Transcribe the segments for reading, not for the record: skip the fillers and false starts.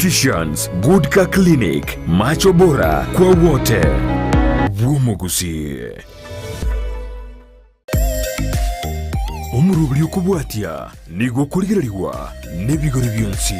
Opticians, Goodcar Clinic, Macho Bora kwa wote. Bw'omogusii. Omoroberi okobwatia nigo okorigererigwa nebigori bionsi.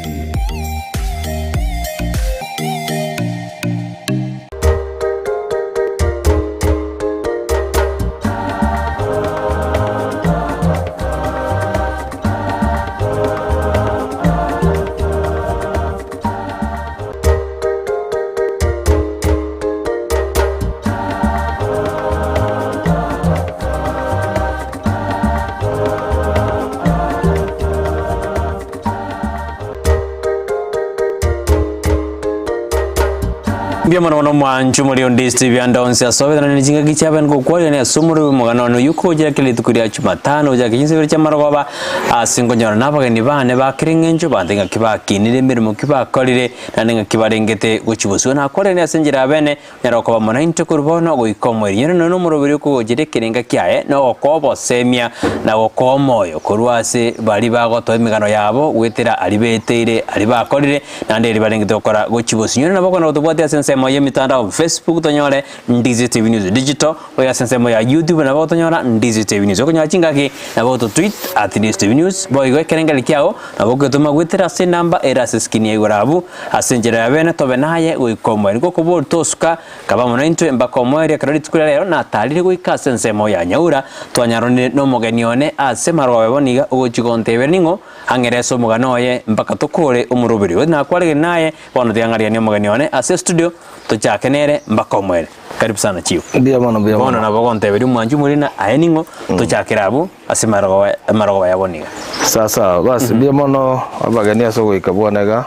Mbuya mono mono mwancho muri onde ase ebianda onsi ase obetanani ne chingaki chia abene gokwarigania ase omorwebe omogano one oyio okogochera kera rituko ria Jumatano gochaka chinsa ibere chi'amarogoba ase nkonyora na abageni bane ba kera eng'encho bante ng'aki bakinire emeremo ki bakorire naende ng'aki barengete gochia bosio. Nakwarigania ase enchera y'abene Nere okoba monaintwe korwa bono goika omoerio. Nere nonya nomoroberi okogochera ekerenga kiaye, na ogokoa obosemia, na gokoa omoyo korwa ase baria bagotoa emegano yabo goetera aria beteire, aria bakorire, naende eria barengete gokora gochia bosio. Nyore nabo okonyora gotobwatia ase ensemo y'emitandao Facebook tonyore Ndizi TV News Digital, goika ase ensemo ya YouTube nabo otonyora Ndizi TV News. Okonyora chingaki nabo ototweet at Ndizi TV News, boigo ekerengererio kiago nabo ogetoma goetera ase enamba ere ase eskrini ya igoro abwo. Ase enchera ya bene tobe naye goika omoerio. Gokoboria tosuka, kaba amo naintwe mpaka omoerio. Ekero rituko ria rero natarire goika ase ensemo ya nyaura, twanyaronire nomogeni one ase marogoba bono iga ogochia gontebera ning'o ang'ere ase omogano oye mpaka tokore omoroberio. Gose nakwaregire naye, bono tiga ng'arianie omogeni one ase estudio tochake nere mpaka omoerio. Karibu sana chief. Mbuya mono, mbuya Bono mono. nabo ogonteberia omwanchi omorina aye ning'o, tochakere abwo ase marogoba amarogoba ya bono iga. Sasa basi mbuya mono abageni ase ogoika bwane iga,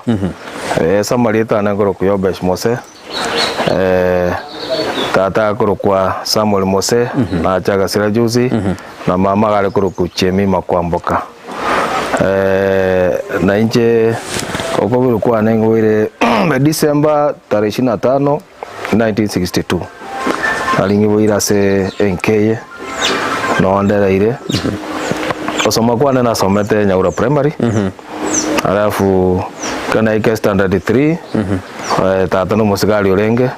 eh, ase amarieta ane nkorokwa Yobesh Mose, eh, tata akorokwa Samuel Mose, nacha agasira juzi, na mama iga are korokwa Jemima Kwamboka. Eh, na inche okobirwa kwane ngoire December tarehe ishirini na tano. 1962 nari ngiboire ase enka eye noo ndereire, gosoma kwane nasomete Nyaura Primary, alafu ekero naika standard three, tata na omosigari orenge,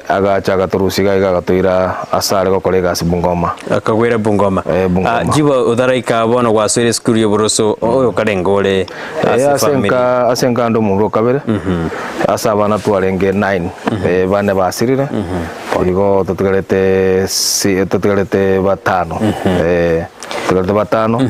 agacha agatorusia iga iga agatoira ase are gokora egasi Bungoma. Akagwera Bungoma. Eh, Bungoma. Ah, jibo otaraika bono gwasoire esukuru ya oboroso, oyo karenge ore Eh, ase ase family. enka ase enka ande omomura o kabere ase abana twarenge nine eh, bane basirire igo totigarete si totigarete batano eh, totigarete batano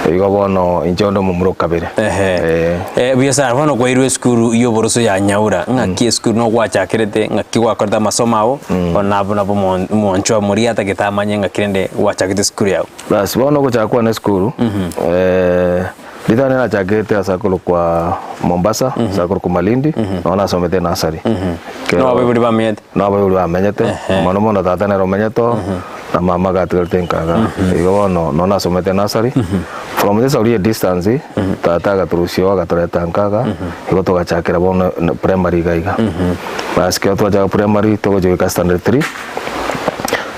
igo bono inche onde omomura o kabere Ehe. eh. Eh, buya sana bono kwairwe esukuru ya oboroso ya Nyaura ng'aki esukuru nogwachakerete ng'aki gwakorete amasomo ao bono nabo nabo omo- omwanchwa moria atagete amanye ng'aki rende gwachagete esukuru yago. Basi bono ogochaka kwane esukuru eh, Ritang'ani nachakete ase akorokwa Mombasa, ase akorokwa Malindi, nabo nasomete enasari. Ekero- Nabo abaibori bamenyete? Nabo abaibori bamenyete, mono mono tata nere omenyete oo, na mama agatigarete nka igaa. Igo bono nabo nasomete enasari, from this oria edistance, tata agatorusia oo agatoreta nka igaa, igo togachakera bono primary iga iga. Basi ekero twachaka primary, togochia goika standard three,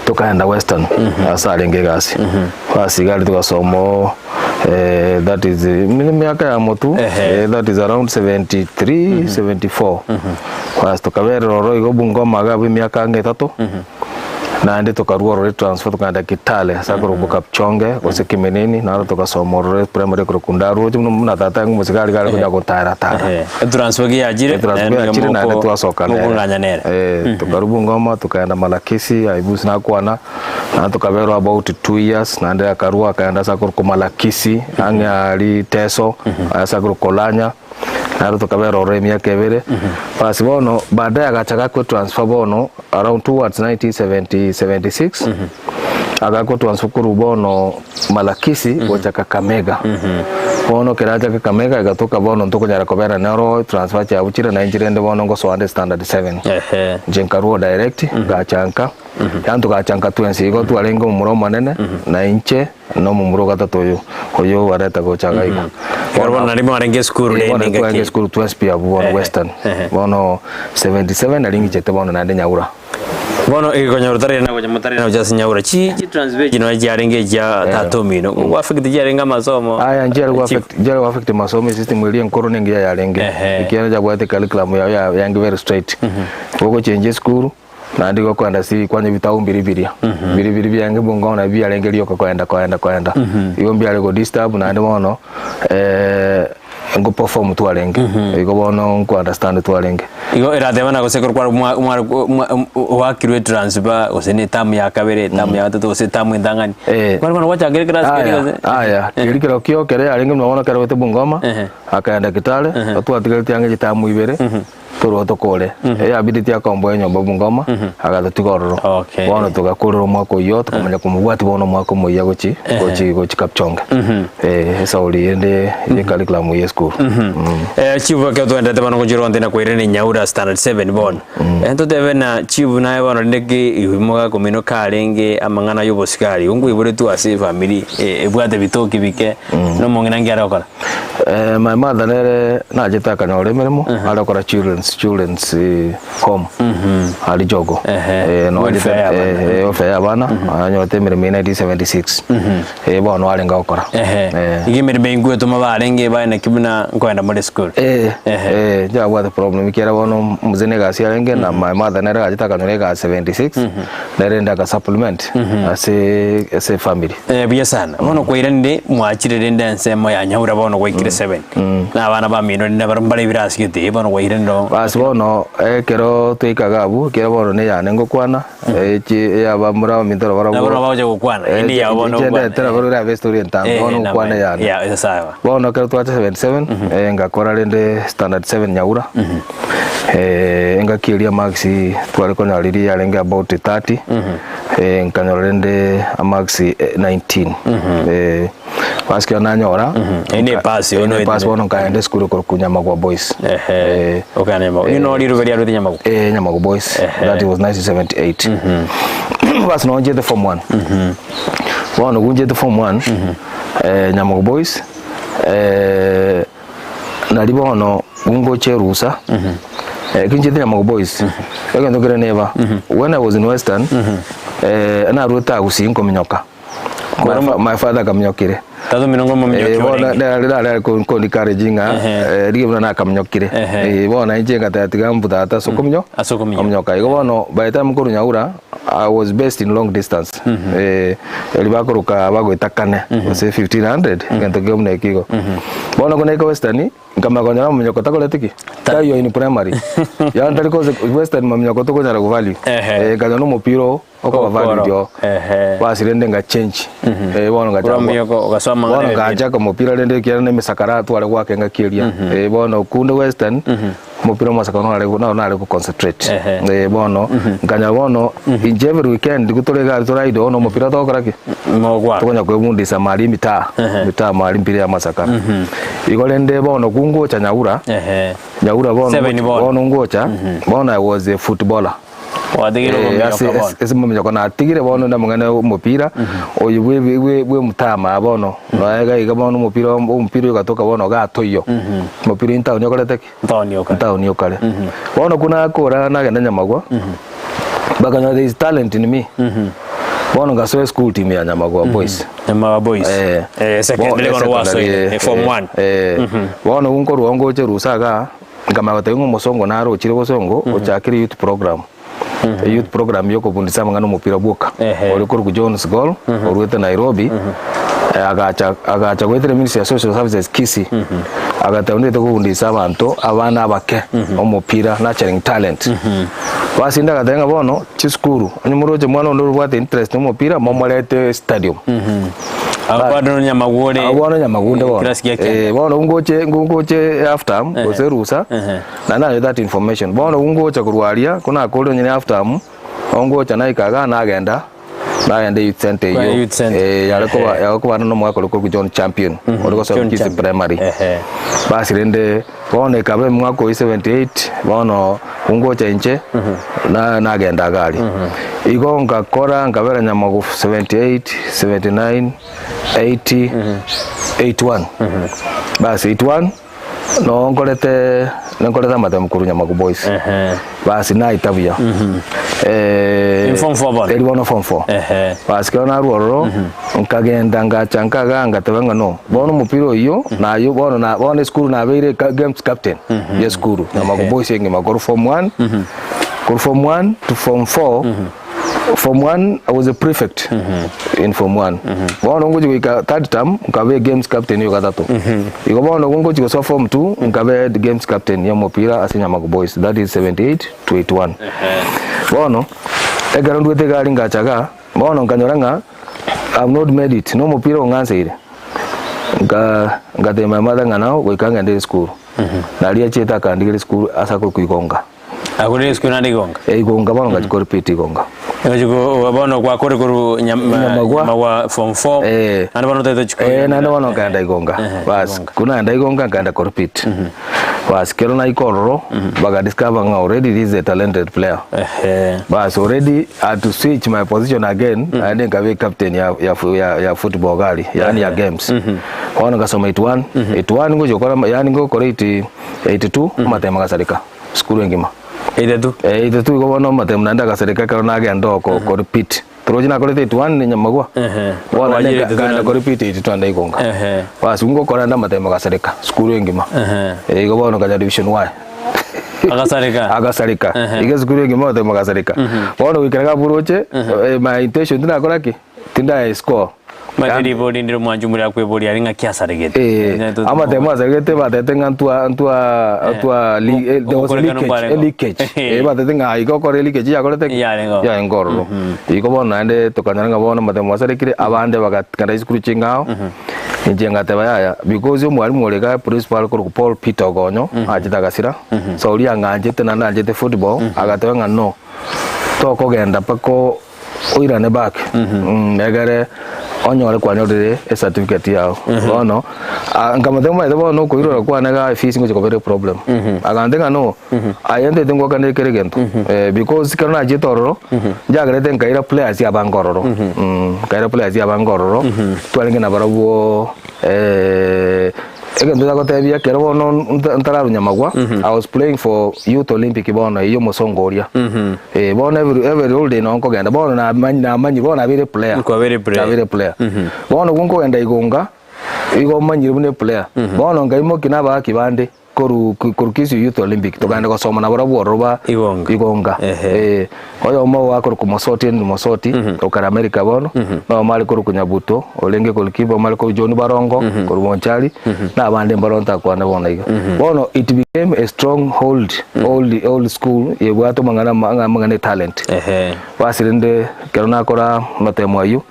tokaenda Western ase arenge egasi. Basi iga aria togasoma oo that is emiaka ya motwe Ehe. that is around 73, 74. Basi tokaberera ororo igo Bungoma iga abwo emiaka ang'e etato, naende tokarwa ororo etransfer tokaenda Kitale ase akorokwa Kapchonge gose Kiminini, naro togasoma ororo eprimary ekorokwa Ndaroche buna buna tata aye omosigari iga are konya gotara tara. Ehe, etransfer ki yachire, Etransfer naende yachire naende moko- twasoka nere. mokong'anya nere. Eh, tokarwa Bungoma tokaenda Malakisi, Aibusi nakwana, naende tokaberwa about two years, naende akarwa akaenda ase akorokwa Malakisi, ang'e aria Teso, ase akorokwa Olanya, naende tokabera ororo emiaka ebere. Basi bono baadaye agacha gakwa etransfer bono around towards 1970 76, agakwa etransfer korwa bono Malakisi gocha Kakamega. Bono ekero acha Kakamega egatoka bono ntokonyara kobera nero transfer chiabo chire nainche rende bono ngosoa nde standard seven. Ehe. Inche nkarwa direct ngacha nka, yaani togacha nka twensi igo twarenge omomura omonene na inche na omomura ogatato oyo, oyo obareta gocha iga iga. Ekero bono nario mwarenge esukuru Eh, rende bono ngaki. twarenge esukuru twensi pi abwo bono Ehe, Western. ehe. Bono 77 nari ng'ichete bono naende Nyaura. Bono egekonyora otarire na gocha motarire na gocha ase nyaura chi chi transfer echi nonya chiarenge echia tata omino gwa affect chiarenge amasomo Aya nchiare gwa chi- affect nchiare gwa affect masomo esystem eria enkoro na engiya yarenge Ehe. ekiagera yabwate curriculum yao ya yange very straight gogochenja esukuru naende igo okoenda ase kwanya ebitabu mbiri biria biri biri biange bong'ao nabio biarenge rioka koenda koenda koenda igo mbiare go disturb naende bono ngo perform twarenge igo bono nko understand twarenge. Igo erateba na gose ekero kware mwa mware mwa oakirwe etransfer gose na etamu ya kabere etamu ya gatato gose etamu entang'ani Eh. kware bono gwachakire eclass keria Aya, gose aya, keria kerokio kere yarenge buna bono kerwete Bungoma, Ehe. akaenda Kitale, twatigareti ang'e chitamu ibere. Torwa tokore, eyabideti akomboa enyomba bungoma, agatotiga ororo. Okay. Bono togakorera omwaka oyio, tokamanya komobwatia bono omwaka omoyia gochi gochi gochi Kapchonge. Eh, esauri ende ye curriculum ye esukuru. Mm. Eh, chief ekero twaenderete bono gochia rondo na koirana Nyaura standard 7 bono. Eh, totebe na chief naye bono rende ki ihu karenge amang'ana ya obosigari, igo nkoiboretwe ase efamiri eh, ebwate bitoki bike, na omong'ina nki are gokora? Eh, my mother nere nachete akanyora emeremo are gokora children's children's eh, home ari Jogo. Ehe. Eh, no Welfare ya achete abana. eh, eh, welfare ya abana anyorete emeremo in 1976 eh, bono arenge gokora. Ehe. Eh. Iga emeremo eye nkwetoma barenge baye naki buna nkoenda more school. Eh, Ehe. eh, njabwate problem ekiagera bono omosee na egasi arenge na my mother nere agachete akanyora egasi 76 nere rende aga supplement ase ase efamily. Eh, buya sana. Bono kwairanire mwachire rende ensemo ya nyaura bono gwaikire seven. Na abana bamino rende barabwo mbare ebirasi gete, eh, bono kwairanire oo. Basi bono ekero twaikaga abwo, ekiagera bono na eyane ngokwana, echi eyabamura abaminto nabo Nabo barabwo bagocha gokwana, eh, ende yabo bono inche ogokwana. ndetera barabwo erabe estory entambe, Eh, bono nabo ngokwana eyane. Yeah, ase sawa. Bono ekero twacha 77, eh, ngakora rende standard seven nyaura, eh, engaki eria marks tware konyora riria yarenge about 30, eh, nkanyora rende amarks eh, 19 eh, basi ekero nanyora Eye ne epasi eye bono ne epasi oetire. bono nkaenda esukuru korokwa Nyamagwa Boys Ehe. Eh, Okana Nyamagwa. eh, Nino riruba riarwete Nyamagwa. eh, Nyamagwa Boys Ehe. that was 1978 basi nonchete form 1 bono gunchete form 1 eh, Nyamagwa Boys eh, nari bono gungocha erusa eh, kinchete Nyamagwa Boys egento kere neba when I was in Western eh, narwete Gusii nkominyoka my, fa- my father akaminyokire Tata omino ngo Eh, omominyoki bono orenge. nare nare kondikaregi ng'a Ehe. eh, rigia buna nakaminyokire Ehe. Eh, bono inche ngateba tiga mbu tata ase okominyo Ase okominyoka. ominyoka igo bono by the time nkorwa nyaura I was based in long distance eh, eri bakoroka bagoeta kane gose 1500 egento kiga buna ekio igo. Bono ko naika western nkamanya konyora omominyoko takoreti ki? Taiyo in primary yaani tari kose western maminyoko tokonyara go value Ehe. eh, nkanyora na omopira oo okoba Okoro. valued oo Ehe. basi rende nga change eh, bono Korwa ngachaka omoyoko ogasoa amang'ana bono ebipira. ngachaka omopira rende ekiagera na emesakara tware goaka engaki eria eh, bono kunde western omopira omosaka nare naro nare go concentrate Ehe. eh, bono nkanya bono inche every weekend nigo tore iga tore idle bono omopira togokora ki? Mogwaka. Tokonya kwebundisa mari emitaa emitaa mari mpira ya amasakara igo rende bono kungocha nyaura Ehe. nyaura bono Seven bono. bono ngocha bono I was a footballer Gwatigire Eh, omominyoka ase bono. ase omominyoka natigire bono ndamong'ana omopira oyo bwe bwe bwe omotama bono noe iga iga bono omopira omopira oyo ogatoka bono gatoiyo omopira entaoni okorete ki? Ntaoni okare. Ntaoni okare bono ko nakora nagenda Nyamagwa bakanyora there is talent in me bono ngasoa eschool team ya Nyamagwa boys Nyamagwa boys. Eh, Eh, secondary bo- bono secondary, gwasoire, eh, eh, form eh, 1. eh, bono nkorwa ngoche rusa igaa Nkamanya gotebia ng'a omosongo nare ochire bosongo ochakire youth program. Youth program ya okobundisa amang'ana omopira bwoka. Ehe. Ore korokwa Jones Gol, orwete Nairobi, eh, agacha agacha goetera Ministry ya Social Services Kisii, agateba ndete kobundisa abanto abana abake omopira nurturing talent. Basi inde agateba ng'a bono chisukuru, onye moroche omwana onde orobwate interest na omopira momorete stadium. Abwo bado nyamagure. Abwo bono nyamagunde bono. Kirasi gia kianda. Eh, bono ngoche ngoche half term gose rusa na naye that information. Bono ngocha korwa aria ko nakorire onye ne half term ongocha naika igaa nagenda nagenda youth center Kwa eyio. youth center. Eh, yare koba yare koba no omogaka ore korokwa John Champion ore gosoma John Kisii Champion. Primary. Ehe. Basi rende bono ekaba omwaka oyio 78 bono ngocha inche na nagenda iga aria. Igo ngakora nkabera nyamagufu 78, 79, 80, 81. Basi 81. Noo nkorete ninkorete amatemu korwa Nyamaku Boys. Ehe. Basi naita buya. Eh, In form four bono? Eri bono form four. Ehe. Basi kero narwa ororo, nkagenda ngacha nkagaa ngateba ng'a no, bono omopira oyio, naye bono na bono esukuru nabeire ka games captain ya esukuru, Nyamaku Boys engima korwa form one, korwa form one to form four, Form one I was a prefect in form one. Bono ngochi goika third term nkabe games captain yo gatato. Igo bono ngochi gosoa form two nkabe head games captain ya omopira ase Nyamaku Boys that is 78 to 81. Bono ekero ndwete egari ngacha igaa bono nkanyora ng'a I've not made it na omopira ong'anseire. Nka ngatebia my mother ng'a nao goika ngende esukuru. Naria achiete akandigeria esukuru ase akorokwa Igonga. Agwo risuko naende igonga. Eh, igonga bono ngachia korepeat igonga. Ngochi ko bono gwakore korwa nyam- Nyamagwa. Nyamagwa form 4. Eh. Naende bono otaete gochia Eh, naende bono nkaenda igonga. Ehe, Bas, igonga. kuna naenda igonga nkaenda korepeat. Bas, kero naika ororo, bagadiscover ng'a already this is a talented player. Ehe. Bas, already I had to switch my position again, naende nkabe captain ya, ya, fu- ya, ya football gari, yani ya games. Bono ngasoma 81, 81 ngochia gokora, yani ngokora 80, 82, amatemo agasareka. Sukuru engima. Eitatu. Eh, eitatu igo bono amatemu naende agasereka ekero nagenda oko ko repeat. Torochi nakorete 81 ne nyamagwa. Ehe. Bono Wayire nka- eitatu nkaenda naende. ko repeat 82 naende igonga. Ehe. Basi ngokora naende amatemu agasereka sukuru engima. Ehe. Eh, igo bono nkanya division Y. Agasareka. Agasareka. Ehe. Iga esukuru engima amatemu agasereka. Bono goikera iga abwo roche, eh, my intention tinakora ki? Tindaya score. Omanyete ribori ndire omwancho omore akweboria are ng'aki asaregete. Eh, amatemo asaregete batete ng'a ntwa ntwa ntwa li- eh, there was a Ogokorekana leakage, nkwarengeo. a leakage. Eh, batete ng'a igo okore leakage yakorete ki? Yarengeo. Yarenge ororo. Igo bono naende tokanyora ng'a bono amatemo asarekire abande bagakenda chisukuru ching'ao. Inche ngateba yaya because omwalimu ore iga principal korokwa Paul Peter Ogonyo achete agasira, so oria ang'anchete naende anchete football agateba ng'a no, tokogenda mpaka oirane back egere onyore kwanyorire ecertificate yao bono ah, nkamotebia omanyete bono okoirora kwane iga efees ngocha koba ere eproblem agantebia ng'a no aye ntagete ngwakanere kera egento because ekero nachiete ororo nchagerete nkaira players abange ororo nkaira players abange ororo twarenge nabarabwo Egento ndagotebia ekero bono nta- ntararwa nyamagwa, I was playing for Youth Olympic bono eyio omosongo oria. Eh, bono every every holiday noo nkogenda bono namanyi namanyi bono nabeire player. Kwabeire player. Nabeire player. Bono obwo nkogenda igonga, igo manyire buna eplayer. Bono nkaimokia na abagaki bande korwa korwa Kisii Youth Olympic tokagenda gosoma nabarabwo ororo ba Igonga. Igonga. Ehe. Eh, oyomo oakorokwa Mosoti Henry Mosoti, okare America bono, na oyomo are korokwa Nyabuto, orenge korwa Kibo, oyomo are korwa John Barongo, korwa Bonchari, na abande mbaro ntakwane bono iga. Bono it became a strong hold, old, old school ebwate amang'ana ama- amang'ana etalent. Ehe. Basi rende ekero nakora amatemo ayio,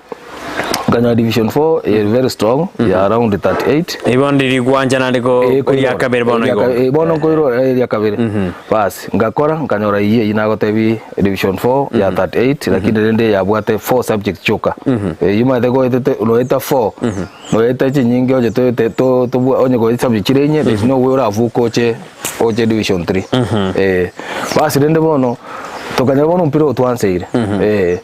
Nkanyora division 4 eri very strong ya around 38 Igo ndiri gwancha naende ko Eh, eria kabere bono eria igo. ka- eh, bono nkoirora eria kabere basi ngakora nkanyora eyio eyio nagotebi division 4 ya 38 lakini rende yabwate 4 subjects chioka eyio omanyete goetete noeta 4 noeta chinyinge onye toete to tobwa onye goeta subject chire inye there is no way oravuke oche oche division 3 eh basi rende bono tokanyora bono omopira oyo twanseire eh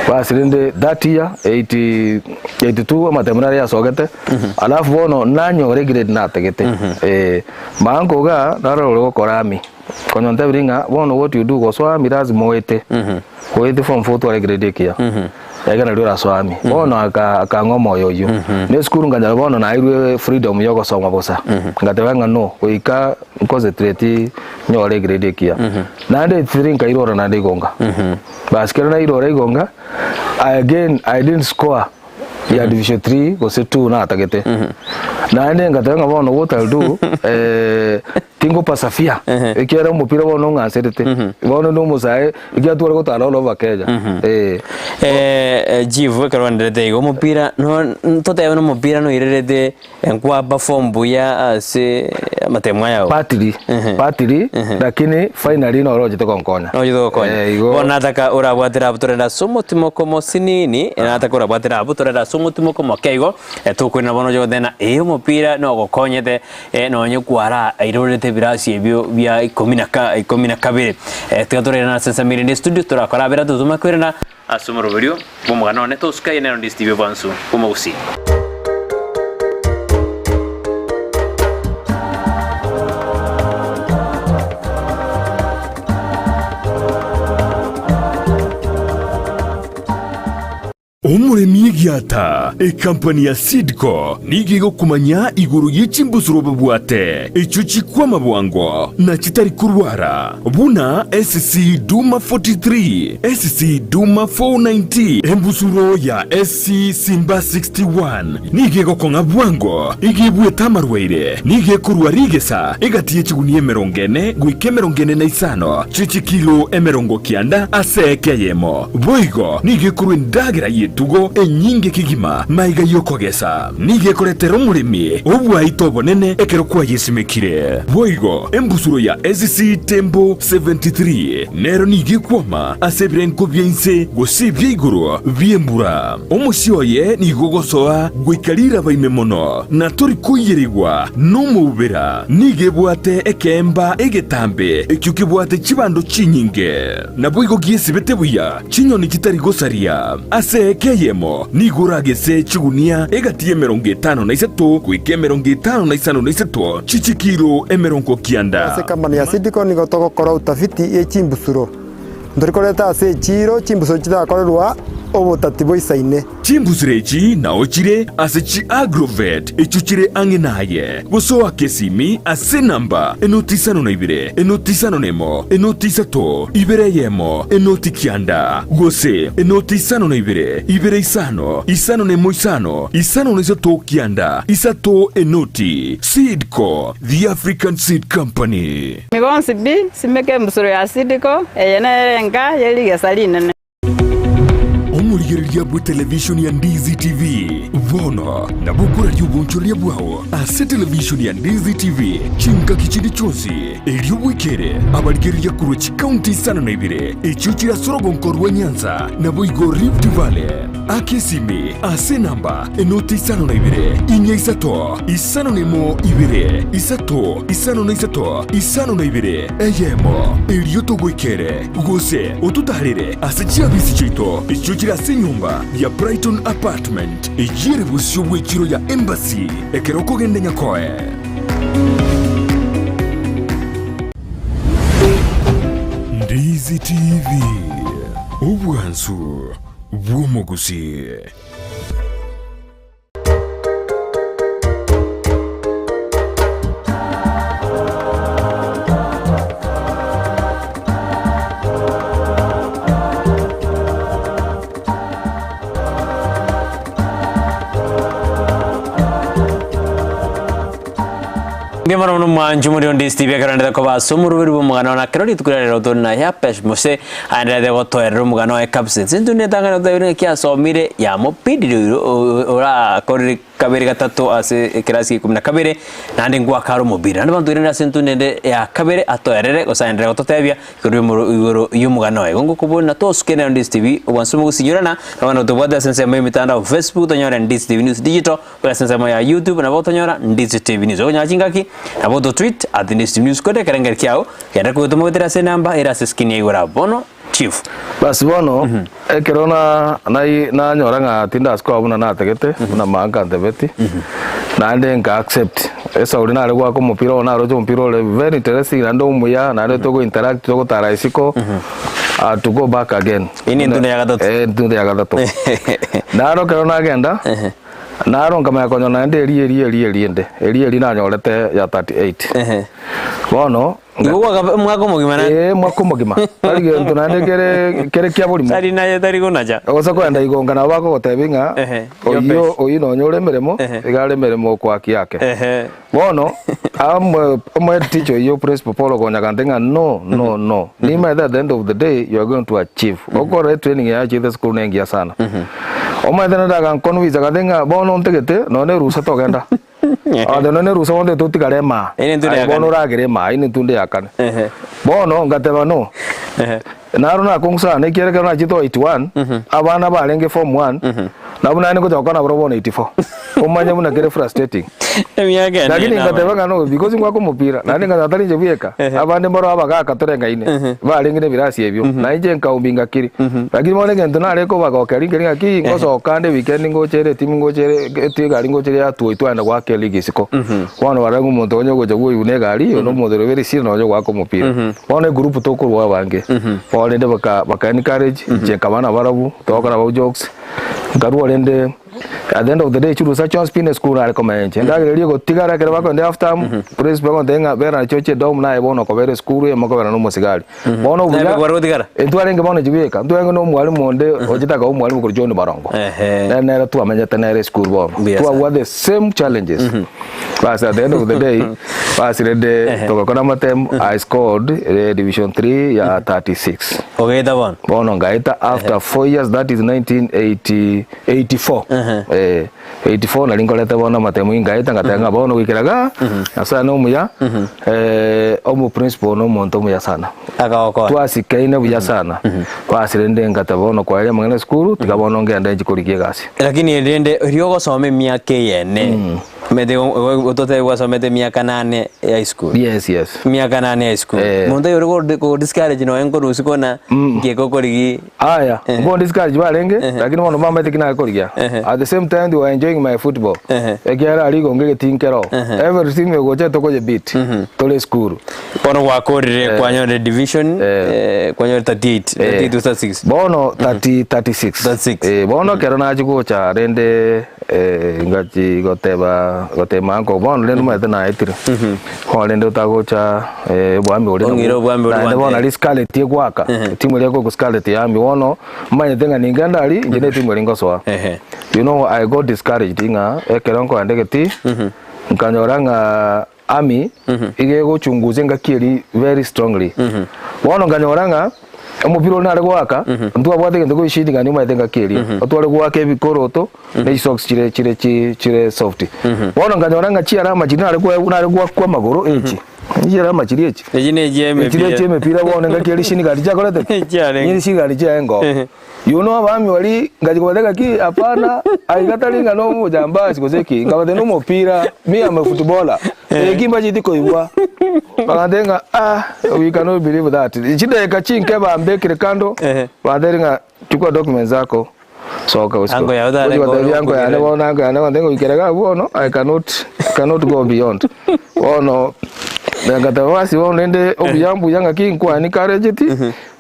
Basi rende that year 80 82 amatemo nare yasogete alafu bono nanyora egrade natagete eh manko igaa naro ore gokora army konya ontebirie ng'a bono what you do gosoa army lazima oete oete form four otware egrade ekiya ekero nario orasoe army bono aka akang'a omoyo oywo na esukuru nkanyora bono nairwe freedom ya ogosoma bosa ngateba ng'a no goika nconcentrate nyore egrade ekiya naende 83 nkairora naende igonga. Bas kero nairora igonga again I didn't score ya division 3 gose 2 natagete. Naende ngateba ng'a bono what I'll do eh, tingopasafia ekiagera omopira bono ong'anserete bono ndi omosae ekiagera tware gotara all over Kenya eh. Eh, chief ekero oenderete igo omopira no totebe na omopira noirerete Nkwa perform buya ase amatemo aya oo. Partly, partly, lakini finally noro ochete gonkonya. Nochete gokonya. Eh, igo. Bono nataka orabwatera abwo torende ase omotimoko mosinini, nataka orabwatera abwo torende ase omotimoko moke igo, tokoirana bono oche goteba ng'a ee omopira nogokonyete nonye kwara airorete ebirasi ebio bia ikomi na ka ikomi na kabere. Tiga torairane ase ensemo erinde estudio torakora abere totome koirana ase omoroberio bw'omogano one tosuka aye nero ndi Steve Bwansu bw'omogusii. Omoremi egiata, ekampani ya Seedco nigo egokomanya igoro ye chimbusuro babwate, echio chikwama bwango na chitari korwara, buna SC Duma 43, SC Duma 490, Embusuro ya SC Simba 61 nigo egokong'a bwango, igo ebuete amarwaire, nigo ekorwa rigesa egati ye chigunia emerongo ene goika emerongo ene na isano chie chikilo 90 ase eke eyemo. Boigo nigo ekorwa endagera y'etugo enyinge kegima maiga y'okogesa. Nigo ekoretera omoremi obwaito obonene ekero kwayesimekire. Boigo embusuro ya SC Tembo 73 nero nigo ekwama ase ebirengo bia inse gose ebia igoro bi'embura. Omosie oye nigo ogosoa goika riraba ime mono, na tori koiyerigwa nomoubera. Nigo ebwate ekeemba egetambe ekio kebwate chibando chinyinge. Naboigo giesibete buya chinyoni chitari gosaria. Ase eka eyemo nigo oragese chigunia egati y'emerongo 53 goika 55 na isato chi'chikilo 90. Ase ekampani ya Seedco nigo togokora utafiti ye chimbusuro. Ntori koreta ase echiiro chimbusuro chitakorerwa obotati boisaine. Chimbusuro echi nao chire ase chi-agrovet echio chire ang'e naye, gose oake esimi ase enamba enoti 52, enoti 51, enoti 3, 2 1, enoti 9, gose enoti 52, 2 5, 51 5, 53 9, 3 enoti. Seedco, the African Seed Company. Migonsi pi, simeka embusuro ya Seedco, eye nere enka ye rigesa rinene. Omorigereria bw'etelevishoni ya Ndizi TV bono nabo okoraria obonchoreria bwao ase televishoni ya Ndizi TV chingaki chinde chionsi, erio bwekere abarigereria korwa chikaunti 52 echio chire ase orogonko rwa Nyanza naboigo Rift Valley. Aka esimi ase enamba enoti 52 4 3 51 2 3 53 52 1, erio togoikere. Gose ototaarere ase chiabisi chiaito echio chire ase enyomba ya Brighton Apartment, eyio ere bosio bw'echiro ya Embassy ekero okogenda Nyakoe. Ndizi TV, obwansu bw'omogusii. Mbuya mono mono mwanchu muri onde Steve ekero aendete koba ase omoroberi bw'omogano na kero rituko riria rero tore na Yapesh Mose aenderete gotoerera omogano oye kabisa. Inse intwe netang'ani gotebia ng'a kiasomire yamobidire oiro orakorire kabere gatato ase ekerasi kia ikomi na kabere naende ngwaka are omobira. Naende abanto oirane ase intwe nende ya kabere atoerere gose aenderere gototebia igoro y'omoro igoro y'omogano oye. Igo ngokobori na tosuke nero Ndisi TV obwansu mogosinyorana na bono tobwate ase ensemo y'emitandao Facebook tonyore Ndisi TV News Digital Ore ase ensemo ya YouTube nabo otonyora Ndisi TV News. Okonyora chingaki nabo ototweet at Ndisi TV News korende ekerengerio kiao genda kogotoma goetera ase enamba ere ase screen ya igoro abwo. Bono Chief. Basi bono, ekero na nai nanyora ng'a tindasi koba buna natagete, buna mama akantebeti, naende nka accept. Esauri nare goaka omopira oyo naroche omopira ore very interesting naende omuya, naende togo interact togotara isiko, to go back again. Eyio ne entunda ya gatato. Eh, entunda ya gatato. Naro ekero nagenda. Naro nkamanya konyora naende eria eria eria eria ende, eria eria nanyorete ya 38. Ehe. Bono Igo gwaka omwaka omogima naende? Ee, omwaka omogima. Tari gento naende kere kere kia borimo. Tari naye tari konacha. Gose kogenda igonga nabo bakogotebia ng'a Ehe, oyio your oyio nonye ore emeremo, Ehe. iga are emeremo okoaki ake. Ehe. Bono, amo omohead teacher oyio principal Paul Okonya agantebia ng'a no, no, no, nimaete at the end of the day you are going to achieve. Okore etraining yaye achiete esukuru nengiya sana. Omanyete naende aganconvince agantebia ng'a bono ntagete nonye na erusa togenda. Agantebia nonye na erusa bono ntagete otigare emaa. Eye nentunda Aye ya bono kane. oragere emaa, eyio nentunda ya kane. Ehe. Bono ngateba no, Ehe. naro nakong'u sana ekiagera ekero nachete o 81, abana barenge form one, nabwo naende ngocha gokwana nabarobwo bono 84. Omanye buna kere frustrating. Emiaka ene Lakini nabo. ngateba ng'a no because ngoaka omopira, naende ngateba tari inche bweka, abande mbaro abagaka toreng'aine, barenge na ebirasi ebio, na inche nkaumbi ngakiri. Lakini bono egento nare kobagokeria nkeri ng'aki, ngosoka ande weekend ngochere etimu ngochere eti egari ngochere yatuoitwa twagenda goaka eligi isiko. Bono barora ng'a omonto onye ogocha bwoigwa na egari, oyo na omonto ore very serious nonye ogoaka omopira. Bono egroup tokorwa abange, bono rende baka baka encourage, inche nkaba nabarabwo, togokora abwo jokes. Nkarua rende at the end of the day chirusa chionsi pi ne esukuru nare komenya inche. Endagera eria egotigara ekero bakoenda half term, principal agontebia ng'a bera nachio chie dorm naye bono okobera esukuru eyemo okobera na omosigari. Bono Naende obuya, kware gotigara? intwarenge bono inche bweka, ntwarenge na omwalimu onde ochete akaba omwalimu korwa John Barongo. Ehe. Nere nere twamenyete nere esukuru bono. Mbuya sana. Twabwate the same challenges. Bas at the end of the day, bas rende togakora amatemu, I scored eh, division 3 ya 36. Ogaeta bono. Bono ngaeta after 4 years that is 1984. Eh, 84 nari nkorete bono amatemu ingaeta ngateba ng'a bono goikera igaa, Nyasaye na omuya, eh, omo principal na omonto omuya sana. Akagokonya. Twasikaine buya sana. Bas rende ngateba bono kwaeria amang'ana esukuru, tiga bono ngende nchie korigia egasi. Lakini rende riria ogosoma emiaka eyene, omanyete ototebie gwasomete emiaka nane ya high school. Yes, yes. Emiaka nane ya high school. Eh. Monto oyo ore ko discourage nonya nkorusia kona nki okorigi Aya, Eh. mbo discourage barenge, Eh. lakini bono mbamaete ki nare korigia. Eh. At the same time they were enjoying my football. Eh. Ekiagera aria igo ngegetii nkero. Eh. Every team egocha tokoye beat. Tore esukuru. Bono gwakorire kwanyorire division Eh. eh, kwanyorire 38, 38 to 36. Bono 30 36. 36. Eh, bono ekero nachia gocha rende eh, ngachi goteba gotema anko bono rende omanyete naetire. Bono rende otagocha eh, obwami boria Ong'ire nabwo. obwami boria Naende bono gwantebia. nari scarlet egwaka, etimu eria ekoigwa scarlet ya army bono manyete ng'a ningenda aria inche na etimu eria ngosoa. Ehe. You know I got discouraged ng'a ekero nkoenda egetii, nkanyora ng'a army iga egochunguza engaki eria very strongly. Bono nkanyora ng'a omopira oria nare goaka, ntwabwate egento goishindikania omanyete engaki eria, otware goaka ebikoroto ne chisocks chire chire chi chire soft. Bono nkanyora ng'a chiarama chiria nare koe nare goakwa amagoro echi, chiarama chiria echi. Echi ne echia Echi ne emepira. echia emepira bono engaki eria shinigari chiakorete ki? Chiarenge. Nyiri shinigari chiaye ngoo. You know abami baria ngachia kobatebia ng'aki hapana aiga tari ng'a na omojambasi gose ki, nkabatebia na omopira, me am a footballer, eki mbacheti koigwa. Bagantebia ng'a ah we cannot believe that. Chidakika chinke bambekire kando, bantebia ng'a chukua documents zako soka gose Ango yao tare Gochia gotebia kore ango yane okogera. bono ango yane gontebia ng'a goikera iga abwo bono I cannot, cannot go beyond. Bono ngateba basi bono rende obuya mbuya ng'aki nkwane encouraged,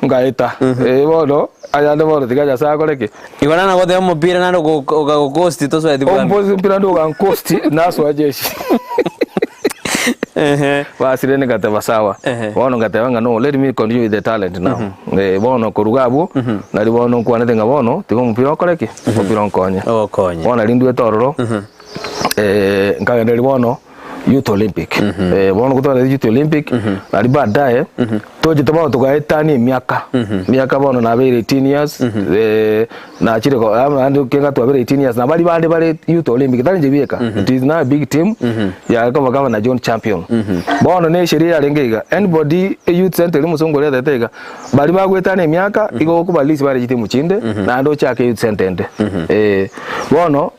Ngaeta, ee bono, ayande bono tiga Nyasae akore ki? Igo nana goteba omopira naende okagokosti tosoeti bwami. Omposi mpira nde ogankosti nasoa jeshi. Ehe. Basi rende ngateba sawa. Ehe. Bono ngateba ng'a no let me continue with the talent now. Eh, bono koruga abwo, nari bono nkwanete ng'a bono tiga omopira okore ki? Omopira onkonye. Ogokonye. Bono nari ndwete ororo, eh, nkagendereria bono Youth Olympic. Eh, bono gotwarete Youth Olympic, nari baadaye, tochete bono togaetania emiaka, emiaka bono nabeire 18 years, eh, nachire ko amo naende ekiagera twabeire 18 years, na baria bande bare Youth Olympic, tari inche bieka, it is now a big team, yare koba Governor John Champion. Bono na esheria yarenge iga, anybody e youth centre eria omosongo oria atete iga, baria bagoetania emiaka, igo okoba release bare chitimu chinde, naende ochake youth centre ende. Eh, bono.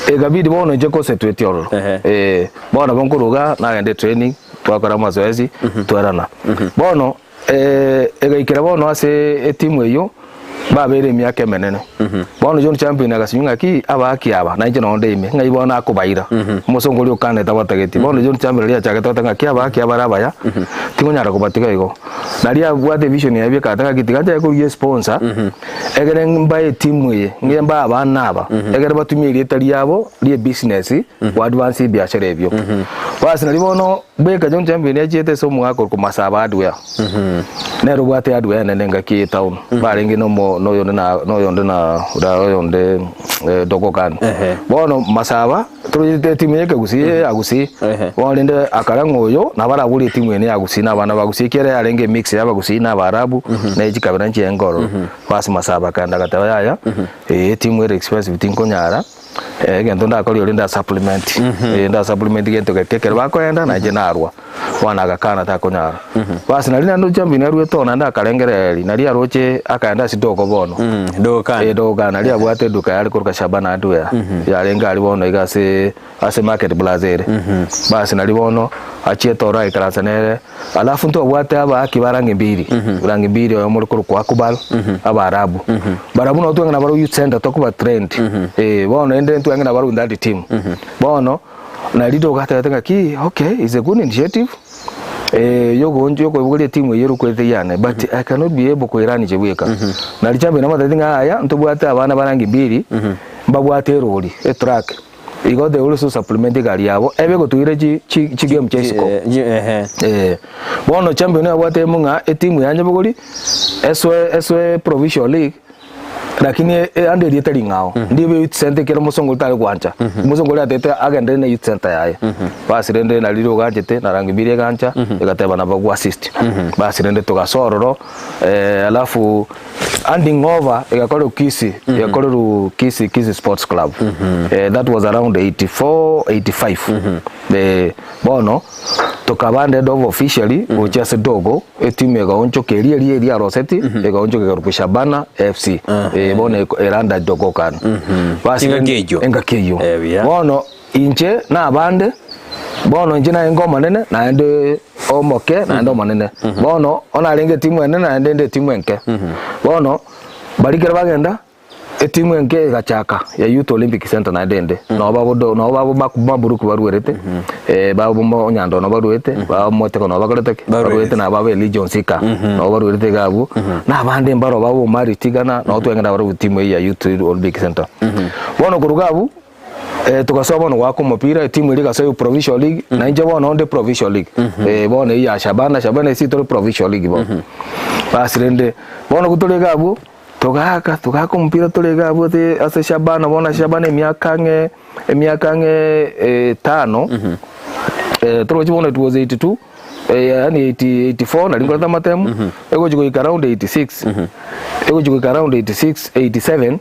Ekabidi bono inche concentrate ororo. Ehe. Eh, bono nabo nkoruga nagenda etraining, twakora amazoezi, twerana. Bono eh, egaikera bono ase etimu eyio, babeire emiaka emenene. Bono John Champion agasinywa ng'aki abaaki aba, na inche nonye nde ime, ng'ai bono akobaira. Omosongo oria okanete abatageti. Bono John Champion riria achagete goteba ng'aki abaaki aba are abaya, tingonyara kobatiga igo. Naria abwate evision yaye biekagete ng'aki tiga nchake korigia esponsor, Ekere mbae etimu eye, ng'e mbae abana aba, ekere batumie erieta riabo ri'ebusiness go advance ebiashara ebio. Basi nario bono bweka John Champion achiete ase omogaka korwa Masaba Hardware. Nere obwate hardware enene engaki eye etown. Barenge na omo na oyonde na na oyonde na ora oyonde Dogo Khan. Ehe. Bono Masaba Torochete etimu ye ekegusii eye ya Gusii. Ehe. Bono rende akare ng'a oyo nabo aragure etimu ene ya Gusii na abana ba Gusii ekiagera yarenge emix ya abagusii na abaarabu na chikabira nchiaye ororo. Basi Masaba akaenda agateba yaya eh etimu ere expensive tinkonyara egento ndakore oria nda supplement eh nda supplement gento geke ekero bakoenda nainche narwa. Bono agakana takonyara. Basi naria naende Champion aruete oo naende akarengereria naria aroche akaenda ase Dogo bono. Dogo Khan. Eh, Dogo Khan naria abwate eduka yare korwa Shabana Hardware. Yarenge aria bono iga ase ase Market Plaza ere. Basi naria bono achiete oro agaikaransa nere, alafu ntobwate abaaki ba rangi mbiri, rangi mbiri oyomo ore korokwa Akubal, Abaarabu. Barabwo nabo twang'ina barabwo youth center tokoba trained. Eh, bono naende ntwang'ina barabwo in that team. Bono. Na riria ogatebete ng'a ki okay is a good initiative eh, yogonch yokoibogoria etimu eyio erokwete yane but I cannot be able koirani inche bweka. Na riria chambe namatebeti ng'a yaya ntobwate abana ba rangi mbiri. mbabwate erori, etruck, igo they also supplement egari yabo, ebe egotuira chi chi chigame chia isiko. Eh, bono champion abwate emo ng'a etimu ya Nyabogori esoe esoe provincial league lakini e- ande erieta ring'ao ndibe youth center ekero omosongo tare gwancha omosongo oria atete agenderere na youth center yaye basi rende nari riria oganchete na rangi mbiri egancha egateba nabo gwa assist basi rende togasoa ororo alafu handing over egakorerwa Kisii egakorerwa Kisii Kisii sports club that was around 84 85 bono Tokaba handed over officially gochia ase Dogo, etimu egaonchoka eria eria eria aroseti, egaonchoka ekarokwa Shabana FC. Eh, bono eko- eranda Dogo kano. Basi Engaki eyio. Engaki eyio. Eh, buya. Bono inche na abande, bono inche narenge omonene, naende omoke, naende omonene. Bono onarenge etimu enene naende ende etimu enke. Bono, baria ekero bagenda, Etimu enke egachaka ya Youth Olympic Centre naende ende, nabo babodo nabo babo baku maburuku baruerete, babo mo Onyando nabo baruete, babo Motego nabo bakorete ki? Baruete na babo Elijah Onsika nabo baruerete iga abwo, na abande mbaro babo Omari Tigana nabo twagenda nabarobwo timu eyio ya Youth Olympic Centre. Bono korwa iga abwo, togasoa bono goaka omopira, etimu eria egasoa provincial league, na inche bono onde provincial league, bono eyio ya Shabana, Shabana ase tore provincial league bono. Basi rende, bono tore iga abwo. Togaaka, togaaka omopira tore iga abwo ase ase Shabana, bono ase Shabana emiaka ang'e emiaka ang'e etano, toroche bono it was 82, yaani 80 84 nari nkorete amatemu, egochi goika around 86, egochi goika around 86, 87,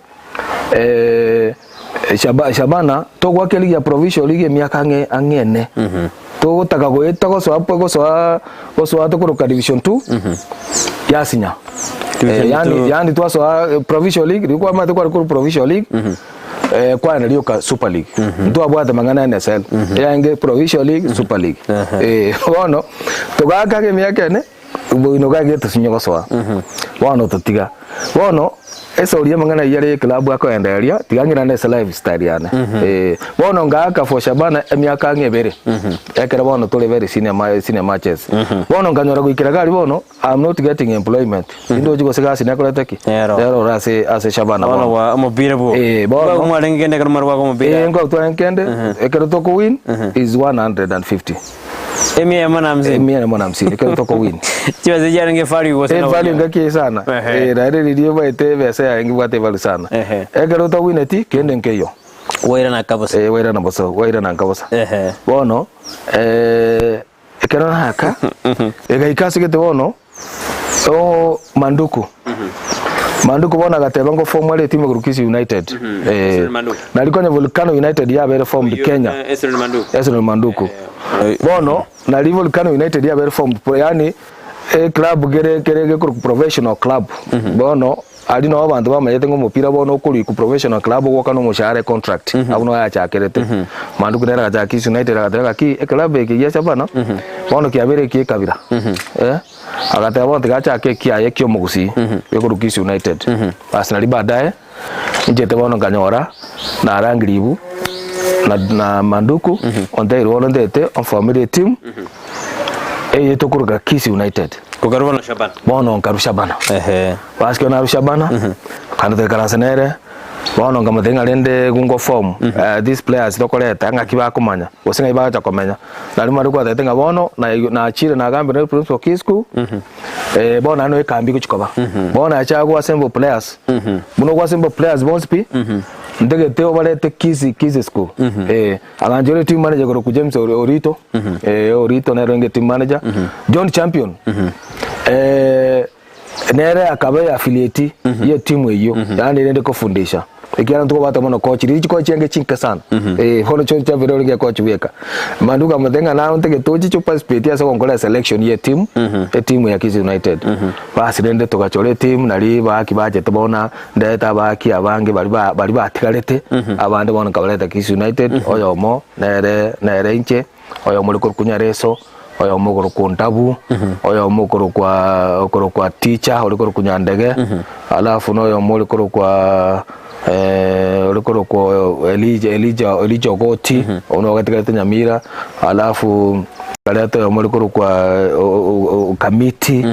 Shaba Shabana togoaka eligi ya provincial league emiaka ang'e ang'e ene, togotaka goeta gosoa gosoa gosoa tokoroka division 2, yasinya. Division Eh, yani two. yani twasoa eh, provincial league riria kwamanyete kware korwa provincial league eh, kwaenda rioka super league ntwabwate mang'ana ya NSL yarenge provincial league super league eh, bono togaaka emiaka ene Oboino gaki tosinye gosoa, bono totiga. Bono esori y'amang'ana ayio are y'eclub akoendereria, tiga ng'irane ase lifestyle yane. Eh, bono ngaaka for Shabana emiaka ang'e ebere, ekero bono tore very senior ma senior matches. Bono nkanyora goikera iga aria bono, I'm not getting employment, tindochi gose gasi nekorete ki? Nero. Nero ore ase ase Shabana Bono bono. gwa omopira bwo. Eh, bono. Nigo mwarenge kende ekero mware goaka omopira. Eh, nkoa twarenge kende, ekero tokowin is 150. Emia eyemo na hamsini. Emia eyemo na hamsini ekero tokowin. Chibesa chiarenge value gose Eh, nabo value chiarenge? ngaki eye sana. Ehe. Eh, naende riria obaete ebesa yarenge ebwate value sana. Ehe. Ekero otawineti kende nkeiyo. Wairana nka bosa. Eh, wairana bosa, wairana nka bosa. Ehe. Bono, eh, ekero naka, egaika ase gete bono, oo Manduku. Manduku bono agateba ngo form are etimu igoro Kisii United. Eh, Esron Manduku. nari konya Volcano United yabere formed Kenya. Esron Manduku. Esron Manduku. Bono nari Volcano United yabere formed yani e club kere kere gekorokwa professional club. Bono aria nabo abanto bamanyete ng'a omopira bono okorikwa professional club ogwakana omoshahara econtract abwo nabo yachakerete. Manduku nere agachaka Kisii United agateba gaki eclub eke gia Shabana bono kiabeire ekia ekabira eh. Agateba bono tiga achake ekiaye ki'omogusii gekorwa Kisii United. Basi nario baadaye inchete bono nkanyora narangire ibu na na Manduku ontebirie bono ntete omformire etimu eye tokoroka Kisii United. Kokarwa bono Shabana. Bono nkarwa Shabana. Ehe. Basi ekero narwa Shabana, kando toikaransa nere, bono nkamotebia ng'a rende gungo form these players tokoreta ng'aki bakomanya, gose ng'ai bagocha komenya. Nario Mariko atebete ng'a bono nachire nagambire na principal Kisku, bono naende noe ekambi egochi koba. Bono nachaka go assemble players, buna ogo assemble players bonsi pi, ntagete obarete Kisii Kisii school, aganchora team manager korokwa James Orito, Orito nere orenge team manager, John Champion, Nere akaba eafilieti y'etimu eyio, yaani erende kofundisha. Ekiagera ntokobwata mono coach, riria chikochi chiange chinke sana. Eh, bono chio chiabere orenge coach bweka. Manduka akamotebia ng'a naye ntagete ochiche oparticipate ase gonkora eselection y'etimu, etimu ya Kisii United. Basi rende togachora etimu nari baaki bachete bono ndete abaaki abange baria ba baria batigarete, abande bono nkabareta Kisii United, oyomo nere nere inche. Oyomo ore korokwa Nyareso, oyomo okorokwa Ondabu, oyomo okorokwa okorokwa Ticha, ore korokwa Nyandege, alafu na oyomo ore korokwa ore korokwa Elija Elija Elija Ogoti, oyio nigo ogatigarete Nyamira, alafu nkareta oyomo ore korokwa Kamiti.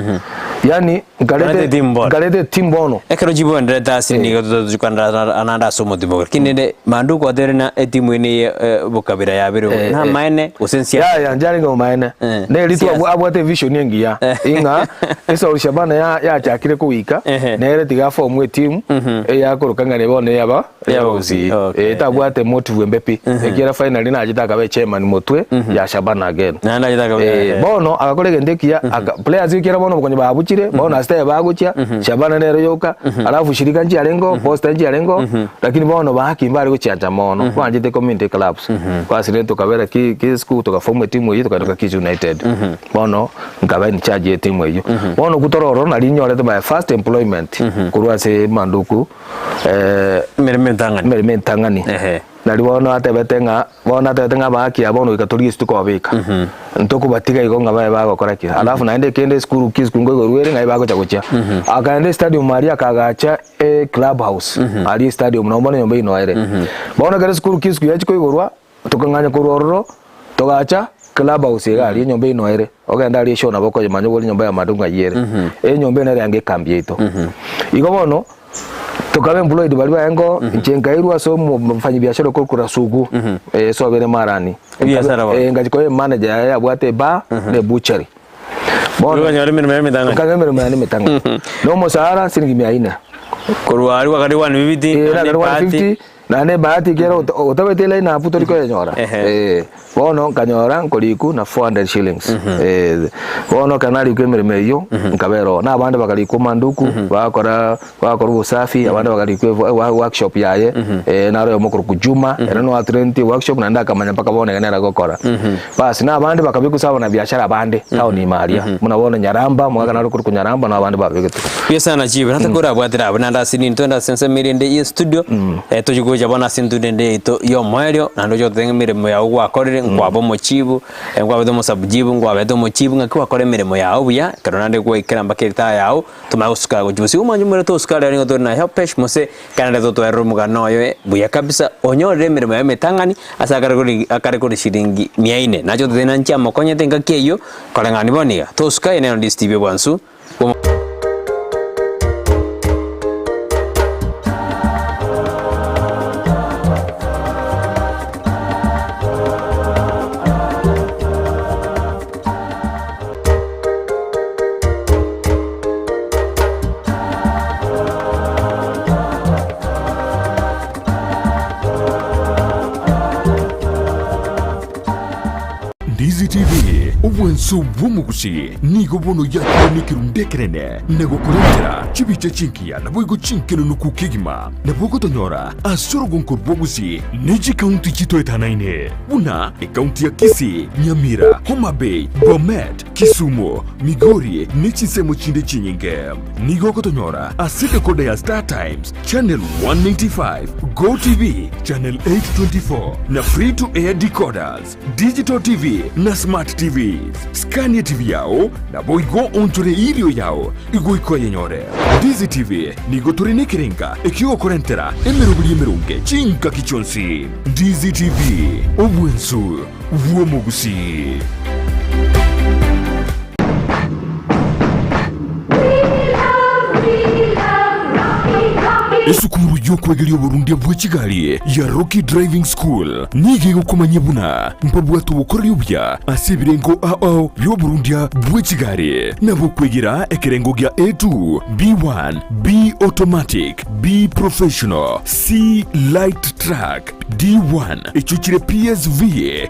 Yaani Nkarete nkarete etimu bono. nkarete etimu bono. Ekero chiboenderete ase nigo totochikwana anande ase omotimo oyo. Lakini rende Manduko atere na etimu eye neye bokabira yabere Eh, eh. namaene gose nsiasa. Yaya njarenge omaene. Eh, Neri tu siasa. abwate vision engiya ing'a esauri Shabana ya yachakire kogoika Ehe. nere tiga aform etimu eyakoroka ng'a bono eyaba eyabagusii. Okay. Eh, tabwate motive embe pi. Ekiagera finally nachete akaba echairman motwe ya Shabana again. Naende achete akaba- Eh, bono agakora egento ekiya aka players ekiagera bono obokonyi babuchire bono ase tebe bagochia Shabana nere yoka alafu Shirika nchiarengeo Posta nchiarengeo lakini bono bahaki mbare gochiancha mono banchete community clubs basi rende tokabera ki ki school togaform etimu eyio tokaroka Kisii United bono nkaba in charge ye etimu eyio. Bono okwo tore ororo nari nyorete my first employment korwa ase Manduku Emeremo entang'ani. emeremo entang'ani. Ehe. Nari bono atebete ng'a bono atebete ng'a abaaki aba bono goika torigie ase tokobabeka. Ntokobatiga igo ng'a babe bagokora ki. Alafu naende ekende esukuru ki esukuru nkoigorwa ere ng'ai bagocha gochia. Akaenda estadium aria akagacha eclub house aria estadium nabo bono enyomba eyio noere. Bono ekero esukuru ki esukuru yachia koigorwa, tokang'anya korwa ororo, togacha club house iga aria enyomba eyio noere. Ogende aria eshow nabo okoyemanya obore enyomba ya Madu ng'ai ere. Enyomba eye nere yange ekambi yaito. Igo bono, tokaba employed baria baye inche nkairwa ase omofanyibiashara okorokwa Rasugu, esobo ere Marani. Ebiasara bono. Ngachia koba emanager yaye yabwate ebar na ebuchari. Bono Okanyora emeremo yaye emetang'ani. Nkanyora emeremo yane emetang'ani. Na omosara siringi mia ine. Korwa aria gwakare 150, Eh, naende nakare ebahati. 150, naende ebahati ekiagera otabete line up tori koyenyora. Ehe. Eh, bono nkanyora nkorikwa na 400 shillings. Eh, bono ekero narikwa emeremo eyio, nkabera oo. Na abande bakarikwa manduku, bagakora bagakora obosafi, abande bakarikwa evo ewa workshop yaye, eh, naro oyomo okorokwa Juma, ere noyo atraineti workshop naende akamanya mpaka bono iga nere agokora. Basi na abande bakabekwa ase abanabiashara abande town ime aria, buna bono Nyaramba, omogaka nare okorokwa Nyaramba na abande babegetwe. Buya sana chief, nata korabwatera abwo naende ase nini twende ase ensemo ere ende ye studio, eh, tochie gocha bono ase intwe rende yaito ya omoerio, naende oche gototebia ng'a emeremo yago gwakorire, nkwaba omochibu, nkwabete omosabuchibu, nkwabete omochibu, ng'aki gwakora emeremo yago buya, ekero naende gwaikera mpaka eritaya yago, tomanye gosuka gochia bosio. Omwancho more tosuka rero nigo tore na Helpesh mose, ekero naende totwerere omogano oye buya kabisa, onyorire emeremo yaye emetang'ani, ase akare kori akare kori shilingi mia ine. Nache gototebia ng'a nchi amokonyete engaki eyio, koreng'ana bono iga, tosuka eye nero Ndisi TV obwansu. Ndizi TV, obwanso bw'omogusi nigo bono yakire nekerundu ekenene na gokorentera chibicha chingiya naboigo chinkenunuku kegima. Nabo ogotonyora ase orogonko rw'obogusi ne chikaunti chitoetanaine buna ekaunti ya Kisii, Nyamira, Homa Bay, Bomet, Kisumu, Migori ne chinsemo chinde chinyinge. Nigo ogotonyora ase decoder ya Star Times, Channel 195, Go TV, Channel 824 na Free to Air decoders, Digital TV na Smart TVs. Scan TV yao naboigo onchore irio yao igoika oyenyore. Ndizi TV nigo tore nekerenga ekiogokorentera emeroberi emeronge chingaki chionsi. Ndizi TV, obwensu bw'omogusii. Esukuru y'okwegeria oborundia bwe chigari ya Rocky Driving School nigo egokomanyia buna mbabwate obokoreri obuya ase ebirengo ao bi'oborundia bwe chigari nabo okwegera ekerengo gia A2, B1, B Automatic, B Professional, C Light Truck, D1 echio chire PSV,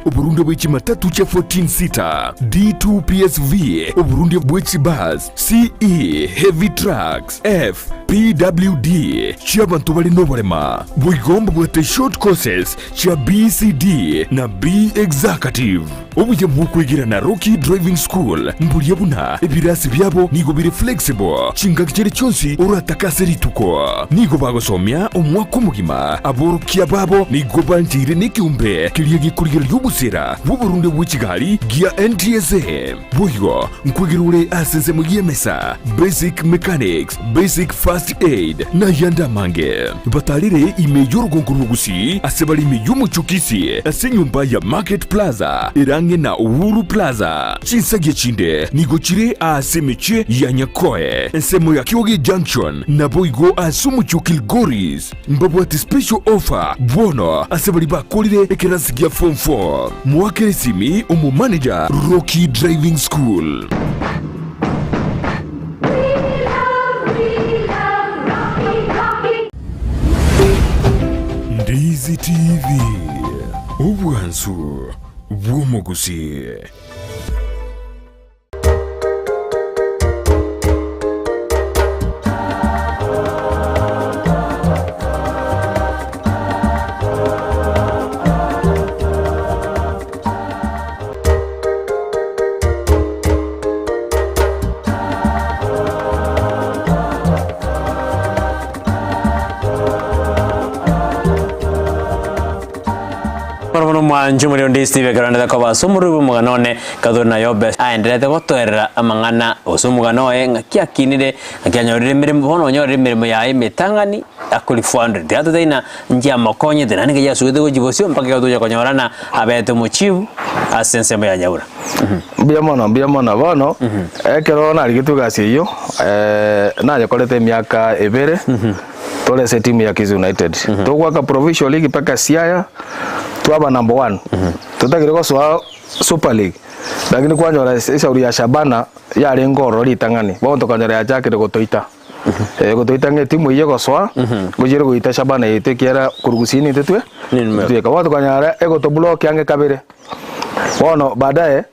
oborundia bwe chimatatu chia 14 seater, D2 PSV, oborundia bwe chibus, CE Heavy Trucks, F PWD chi'abanto bare noborema. Boigo mbabwate short courses chia BCD na B Executive. Obuya bw'okwegera na Rocky Driving School mburia buna ebirasi biabo nigo bire flexible chingaki chiria chionsi oratake ase rituko. Nigo bagosomia omwaka omogima. Aborokia babo nigo bancheire nekeombe keria gekorigereria obosera bw'oborunde bwe chigari gia NTSA. Boigo nkwegera ore ase ensemo y'emesa, basic mechanics, basic first aid, na ayande amange. amange. Batarire ime y'orogongo rwa Gusii ase bare ime y'omochie o Kisii ase enyomba ya Market Plaza ere ang'e na Uhuru Plaza. Chinsagia chinde nigo chire aase emechie ya Nyakoe, ensemo ya Kioge Junction, naboigo ase omochie o Kilgoris. Mbabwate special offer bono ase baria bakorire ekerasi gia form 4. Moakere esimi omomanager Rocky Driving School. Ndizi TV, obwansu bw'omogusii. Bono bono mwanche omorero onde Steve ekero aendete koba ase omorwoti bw'omogano one, Gathoni na Yobe aenderete gotoerera amang'ana gose omogano oye ng'aki akinire, ng'aki anyorire emeremo, bono onyorire emeremo yaye emetang'ani akori 400. Tiga totebie ng'a nchiamokonyete naende nki yasugete gochia bosio mpaka ekero togocha konyorana abete omochifu ase ensemo ya Nyaura. Mbuya mono, mbuya mono. Bono, ekero narigetwe egasi eyio, nayekorete emiaka ebere, tore ase etimu ya Kisii United. Togoaka provincial league mpaka Siaya, twaba number one. Totagete gosoa super league, lakini kwanyora eshauri ya Shabana yarenge ororo ritang'ani, bono tokanyora yachakire gotoita. Gotoita ng'a etimu eyio egosoa, gochiire goita Shabana yaito ekiagera korwa gusii nintwe twe tweka. Bono tokanyora egotoblock ange kabere. Bono baadaye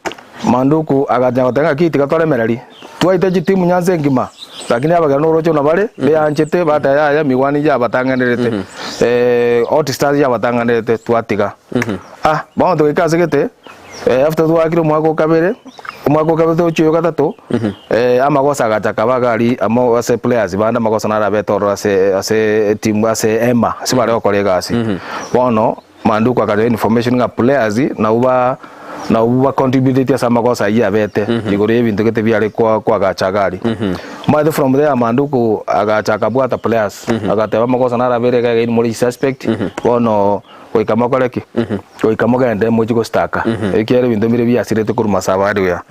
Manduku agacha goteba ng'a ki tiga toremererie. Twaita chitimu nyansa engima, lakini abageni noroche buna bare, beanchete, bateba yaya Miwani yabatang'anerete, Hot Stars yabatang'anerete, twatiga. Ah, bono togaika ase gete, after twaakire omwaka o kabere, omwaka o kabere tochia oyo gatato, amagoso agacha akaba iga aria amo ase players bande amagoso naro abete ororo ase ase etimu ase ema, ase bare gokora egasi. Bono. Manduku akanyora information ng'a players nabwo ba nabwo ba contributeti ase amagoso ayio abete igoro y'ebinto gete biare kwa kwagacha iga aria. Omanyete from there Manduku agacha akabwata players agateba amagoso naro abere iga iga inwe more suspect bono goika mokore ki? Goika mogende mochie gostaka ekiagera ebinto mbire biasirete korwa masaba aria.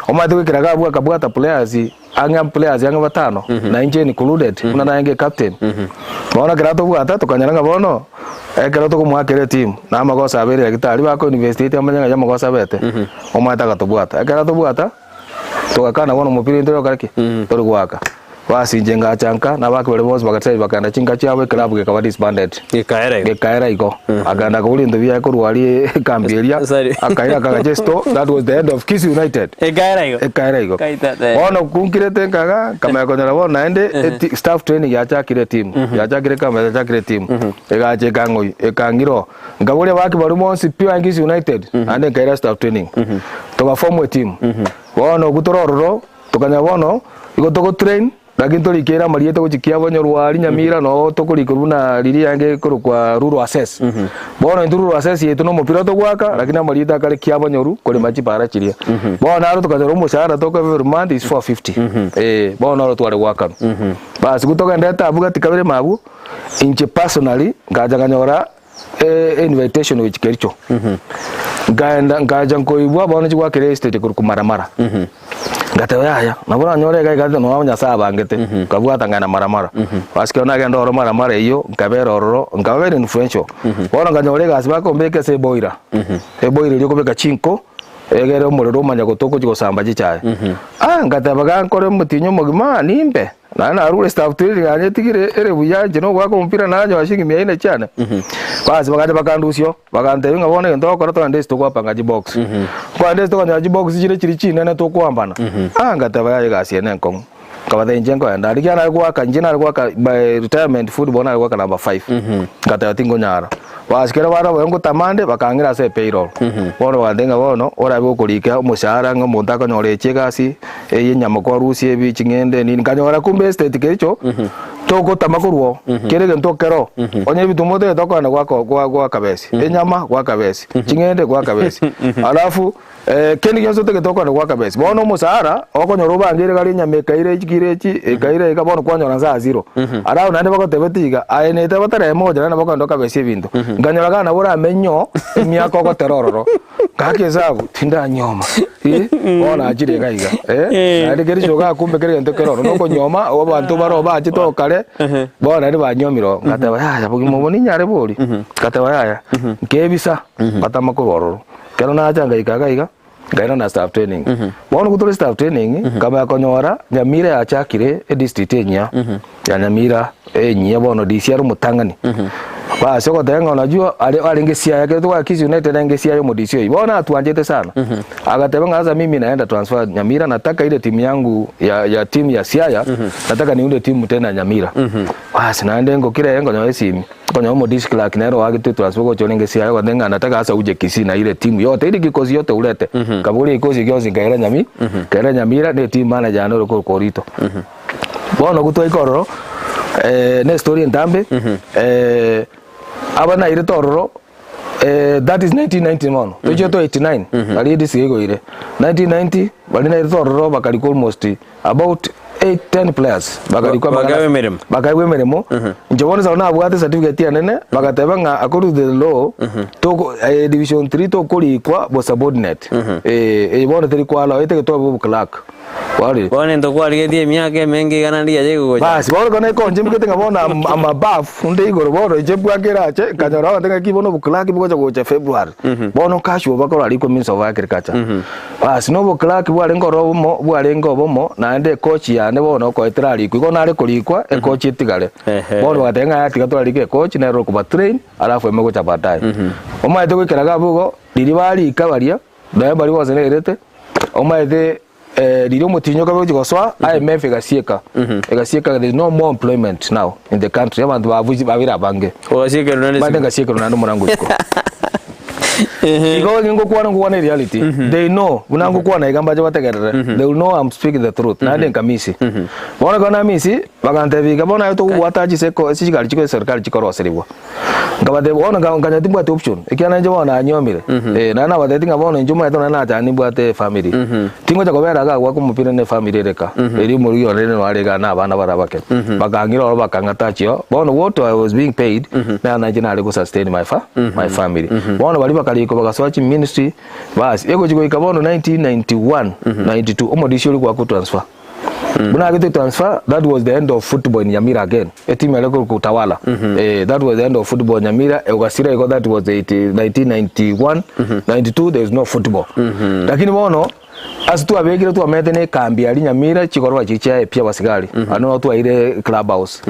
Omanyete goikera iga abwo akabwata players ang'e players ang'e batano, na inche included, buna narenge ecaptain. Bono ekero atobwata tokanyora ng'a bono, ekero tokomoakera etimu, na amagoso abere nyagetari bako investigate bamanye ng'ai amagoso abete, omanyete agatobwata. Ekero atobwata, togakana bono omopira intwe tore gokora ki? Tore goaka. Basi inche ngacha nka, na abake baria bonsi bagateba bakagenda chinka chiabo, eclub gekaba disbanded. Gekaera igo. Gekaera igo. Akaenda akagora ebinto biaye korwa aria ekambi eria, Sorry. akaira akagacha estore, that was the end of Kisii United. Ekaera igo. Ekaera igo. Kaita, eh. Bono kunkirete nkaga, nkamanya konyora bono naende eti staff training yachakire etimu, yachakire ekambi yachakire etimu, egacha ekang'oyia, ekang'ira oo. Nkaboria abaki baria bonsi pi ba Kisii United, naende nkaira staff training. Togaform etimu. Bono okwo tore ororo, Tokanya bono, igo togotrain, lakini torikeire amarieta gochia Kiabonyoru Nyamira noo tokorikwa buna riria yange ekorokwa Rural Access. Bono intwe Rural Access yaito na omopira togoaka, lakini amarieta akare Kiabonyoru korema chipara chiria. Bono naro tokanyora omoshahara tokoeba every month is 450. Eh, bono noro tware goakanwa. Basi ko togenderete abwo gati kabere ime abwo, inche personally, nkacha nkanyora invitation gochia Kericho. Nkaenda nkacha nkoigwa bono chigwakera estate korwa Maramara. Ngateba yaya, nabo nanyore iga iga nabo Nyasaye abangete, nkabwata nkaenda Maramara. Basi ekero nagenda ororo Maramara eyio, nkabera ororo, nkaba very influential. Bono nkanyora egasi bakombeka ase eboiler, eboiler eria okobeka chinko, egere omorero omanye gotoka ochia gosamba chichae. Ah ngateba gankore omotienyi omogima nimbe. Naende narure staff training yanyetigire ere buya inche nogoaka omopira nanyora shilingi mia ine chiane. Basi bagacha bakandusia oo, bagantebia ng'a bono egento ogokora togende ase togoapanga chibox. Kogenda ase tokonyora chibox chire chiria chinene tokoambana, ah ngateba yaya egasi eye nenkong'u. Nkabatebia inche nkoenda aria ekiagera nare goaka inche nare goaka by retirement football nare goaka number five. Ngateba tinkonyara. Basi kero barabwo ngotama nde bakang'ira ase epayroll. Bono bagantebia ng'a bono orabe gokorika omoshahara ng'a omonto akonyora echi egasi, eye enyama kwarusia ebi ching'ende nini, nkanyora kumbe estate kericho. Togotama korwa oo, kera egento kero, onye ebituma otagete okogenda goaka goa goaka besi, enyama goaka besi, ching'ende goaka besi, alafu kende gionsi otagete okogenda goaka besi. Bono omosara, okonyora obangeire gari enyama ekaira echi kiro echi, ekaira iga bono kwanyora nsa zero. Alafu naende bagotebeti iga, aye neteba tarehe moja naende nabo okogenda okabesie ebinto. Nkanyora iga nabo oramenye oo, emiaka ogotera ororo. Gaki esabu tindanyoma eh, bono nachire iga iga eh, naende keri iga kumbe kere egento kere ororo nokonyoma abanto bare oo bachete oo kare, bono naende banyomire oo, ngateba yaya bogima obo ninyare bori? Ngateba yaya, nkebisa, ngatama korwa ororo. Ekero nacha ngaika iga iga, nkairana na staff training. Bono nigo tore staff training, nkamanya konyora Nyamira yachakire edistrict enyia. Ya Nyamira enyia bono DC are omotang'ani. Basi ogoteba ng'a unajua are arenge Siaya ekero togwaka Kisii United arenge Siaya omo DC oyio. Bono atwanchete sana. Agateba ng'a sasa mimi naenda transfer Nyamira nataka ile timu yangu ya ya timu ya Siaya nataka niunde timu tena Nyamira. Basi naende ngokira eye nkonyora esimi, nkonyora omo DC clerk nere oagete transfer gocha orenge Siaya ogoteba ng'a nataka sasa uje Kisii na ile timu yote ili kikosi yote ulete. Nkaboria ekikosi gionsi nkaira Nyami nkaira Nyamira ne team manager yane ore korokwa Orito. Bono okwo twaika ororo, ne estory entambe, aba nairete ororo, that is 1990 bono, tochire to 89, aria edisi igoire. 1990, baria nairete ororo bakarikwa almost about 8, 10 players, bakarikwa amang'ana Bakaegwa emeremo. bakaegwa emeremo. Inche bono ekero nabwate certificate enene, bagateba ng'a according to the law, toko division 3 tokorikwa bo subordinate, eye bono teri koallow, etagete obe oboclerk. Bori. Bono into kwarigetie emiaka emenge iga naende riacha igogocha. Basi bono ekero naekonche mbigete ng'a bono am am above nde igoro bono inche mbwake erache nkanyora abanto ng'aki bono oboclerk bogocha gocha February. Bono nkashuba korwa aria ikomi nsobo agriculture. Basi na oboclerk bwarenge ororo obomo bwarenge obomo naende ecoach yane bono okoetera arikwe igo nare korikwa ecoach etigare. Ehe. Bono bagateba ng'a yaya tiga twararike ecoach nere okoba train alafu aime gocha baadaye. Omanyete goikera iga abwo igo, riria barika baria. Nonya baria bonsi nairete, omanyete riria omotinyi okabe gochia gosoa, IMF egasieka, egasieka there is no more employment now in the country, abanto babuchi babere abange. Ogasiekerwa naende Omanyete isiko. ngasiekerwa naende omorango isiko. Igo ngokwana ngokwana ereality, they know buna ngokwana iga mbache bategerere, they will know I'm speaking the truth, naende nkamisi. Bono ekero namisi, bagantebia iga bono aye tokobwata chiseko ase chigari chiko eserikari chikoroserigwa. Nkabatebia bono nka nkanya timbwati option, ekiagera inche bono nanyomire, eh, naende nabatebetie ng'a bono inche omanyete nonye nacha nimbwate efamiri, tingocha kobera iga goaka omopira na efamiri ere eka, erio omorugi one rende nare igaa na abana bare abake. Bakang'ira ororo bakang'ata achio, bono what I was being paid, nere nainche nare go sustain my fa my family. Bono baria bakarikwa bagasoa chiministry, bas, egochi goika bono 1991, 92, omodisi oria goakwa transfer. Buna agete transfer, that was the end of football in Nyamira again. Etimu ere korokwa Utawala. Eh, that was the end of football in Nyamira. Ogasira igo that was 80, 1991, 92 there is no football. Lakini bono ase twabekire twamete na ekambi aria Nyamira chigoroba chiria chia epia abasigari. Ano nao twaire club house.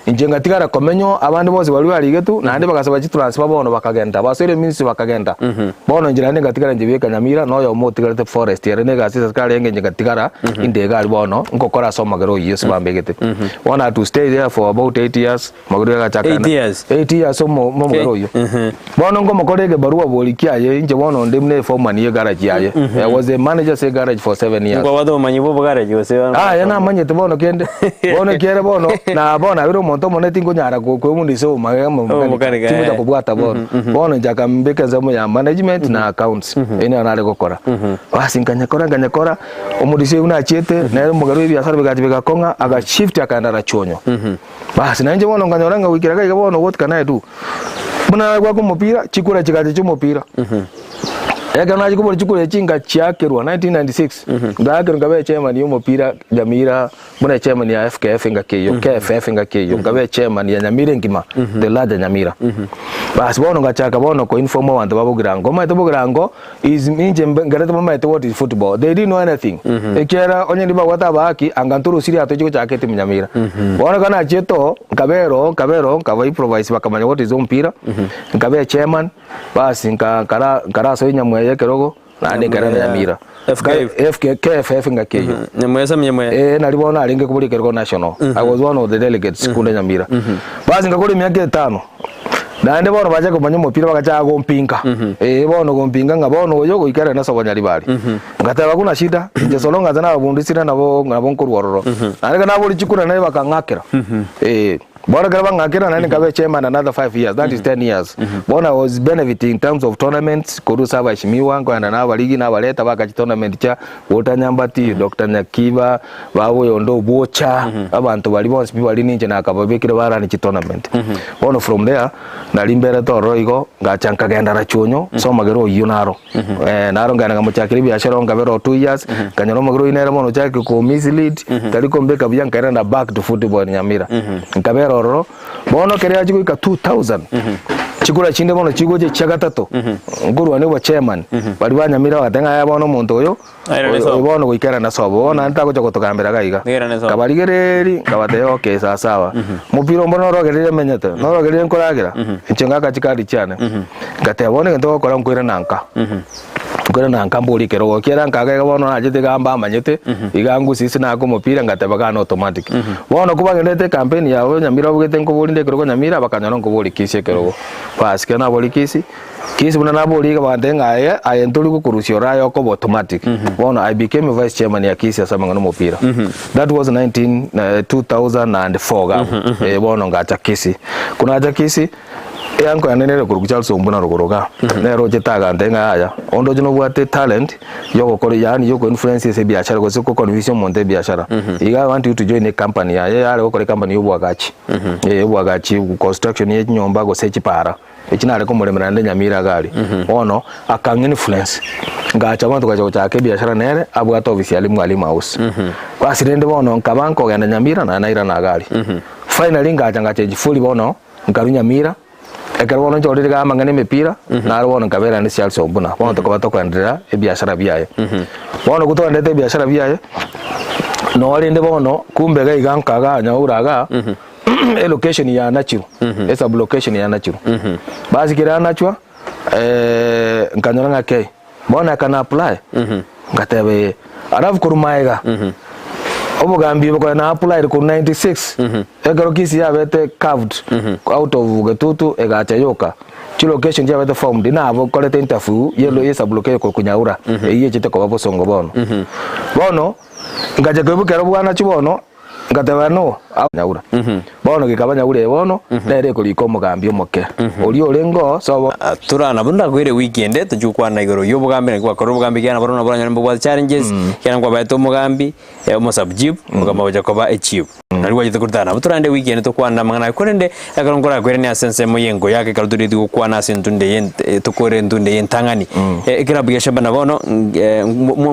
Inche ngatigara komenywa abande bonsi baria barigetwe naende bagasaba chitransfer bono bakagenda. Basoire ministry bakagenda. Bono inche naende ngatigara inche beka Nyamira na oyomo otigarete forest ere na egasi eserikari enge inche ngatigara inde iga aria bono ngokora ase omogere oyio ase bambegete. Bono I had to stay there for about 8 years omogere oyo agachaka Eight years? 8 years omo omogere oyio. Bono ngomokora egebarua bori kiaye inche bono onde buna eforeman ye garage yaye. I was a manager ase egarage for 7 years. Nkwabwate obomanyi bwa obogarage gose Aye namanyete bono kende, bono ekiagera bono na bono nabere omonto omonene tinkonyara ko koebundisa obomage Obomokanika, tingocha eh. kobwata bono. Bono inche akambeka ensemo ya management na accounts, eyio nero nare gokora. Basi nkanyekora nkanyekora, omodisi oyio buna achiete, nere omogere bwa ebiasara bigacha bigakong'a, agashift akaenda Rachuonyo. Basi nainche bono nkanyora ng'a goikera iga iga bono what can I do? Buna nare goaka omopira, chikura chigacha chia omopira. Ekero nachia kobora chikura echi ngachiakerwa 1996, ngaakerwa nkaba echairman ya omopira Nyamira, buna echairman ya FKF engaki eyio, KFF engaki eyio, nkaba echairman ya Nyamira engima, the larger Nyamira. Basi bono ngachaka bono koinform abanto ba Bogirango, omanyete Bogirango is inche mbe nkerete bamaete what is football, they didn't know anything, ekiagera onye ndibabwate abaaki anga ntorosirie aa tochie gochaka etimu Nyamira. Bono ekero nachiete oo, nkabera oo, nkabera oo, nkaba improvise bakamanya what is omopira, nkaba echairman. Basi nka nkara nkarasoa enyamweya ekerogo, naende nkera na Nyamira. FKF. FK KFF ngaki eyio. Nyamweya Sam Nyamweya. Eh, nari bono narenge kobora ekerogo national. I was one of the delegates kunda Nyamira. Basi nkakora emiaka etano. Naende bono bacha komanya omopira bagachaka gompinga. Ee bono gompinga ng'a bono oyo goika ere nase obonyaribari. Ngateba hakuna shida, inche so long as nababundusire nabo nabo nkorwa ororo. Naende ekero naboria chikura naye bakang'akera. Ee. Bono ekero bang'akera naende nkabe chairman another 5 years, that is 10 years. Bono I was benefiting in terms of tournaments, korwa ase abaheshimiwa, nkoenda nabarigi nabareta baka chitournament chia Walter Nyambati, Doctor Nyakiba, baba oyonde Obwocha, abanto baria bonsi pi baria ninche nakababekire barani chitournament. Bono from there, nari mberete ororo igo, ngacha nkagenda Rachuonyo, ase omogere oyio naro. Naro nkaenda nkamochakera ebiashara oo nkabera oo 2 years, nkanyora omogere oyio nere bono ochakire ko mislead, tari kombeka buya nkairana back to football Nyamira. Nkabera ororo, bono ekero yachia goika 2000, chikura chinde bono chigocha chia gatato, nkorwania obochairman, baria ba Nyamira bagateba ng'a yaya bono omonto oyo, Airane oyo sobo. oyo bono goika airane sobo, bono naende tagocha gotogambera iga iga. Airane sobo. Nkabarigereria, nkabatebia okay sawasawa, mopira omboro norogerire menyete, norogerire nkoragera, inche ngaka chikadi chiane. Ngateba bono egento ogokora nkoirana nka, nkoirana nka mborie ekerogo, ekiagera nkaga iga bono nachete iga mbamanyete, iga ngusisi naka omopira ngateba gane automatic. Bono kobagenderete ecampaign yabo Nyamira babugete nkoboria nde ekerogo Nyamira, bakanyora nkoboria Kisii ekerogo. Baas ekero naboria Kisii, Kisii buna naboria iga bagantebia ng'a aye, aye ntori gokorusia ore aye okoba automatic. Bono I became a vice chairman ya Kisii ase amang'ana omopira. That was 19 2004 iga abwo, eh bono ngacha Kisii. Konacha Kisii. Eanko yane nere korokwa Charles Ombuna rogoro igaa, nere ochete agantebia ng'a yaya, onde oche nobwate etalent yogokora yaani yoko influence ase ebiashara gose ko convince omonto ebiashara. Iga I want you to join ecompany yaye yare gokora ecompany ya obwagachi, eh obwagachi construction ya chinyomba gose chipara, echi nare komoremera naende Nyamira iga aria. Bono akang influence, ngacha bono togacha gochaka ebiashara nere, abwate ofisi aria Mwalimu House. Basi rende bono nkaba nkogenda Nyamira naende nairana iga aria. Finally ngacha nga change fully bono. Nkarua Nyamira, ekero bono nchorire iga amang'ana emepira, naro bono nkabera naende Charles Ombuna, bono tokoba tokoenderera ebiashara biaye. Bono okwo twaenderete ebiashara biaye, noo rende bono kumbe iga iga nkagaa nyaura igaa, elocation ya Nachiru, esublocation ya Nachiru. Basi kere anachwa, nkanyora ng'a kei, bono I can apply, ngateba ee. Alafu korwa maega, obogambi obo konya na applied korwa 96, ekero Kisii yabete carved out of Getutu egacha yoka, chilocation chiabete formed nabo korete interview ye ye sublocation korwa Nyaura, eyio echete koba bosongo bono. Bono, ngacha koigwa ekero bwanachwa bono, Ngateba, No, Nyaura. Bono gekaba Nyaura eye bono nere ekorika omogambi omoke, oria orenge oo sobo. Tura nabo ndakoire ewiki ende tochie gokwana igoro ya obogambi naki gwakorire obogambi ekiagera nabo nabo oranyore mbobwate challenges ekiagera nkwabaete omogambi omo sub chief okama gocha koba echief nari gwachete korutana nabo torande ewiki ende tokwane amang'ana aya korende ekero nkorakoiranie ase ensemo ya engo yake ekero toreti gokwana ase entunde eye tokore entunde eye entang'ani ekerabu gia Shabana bono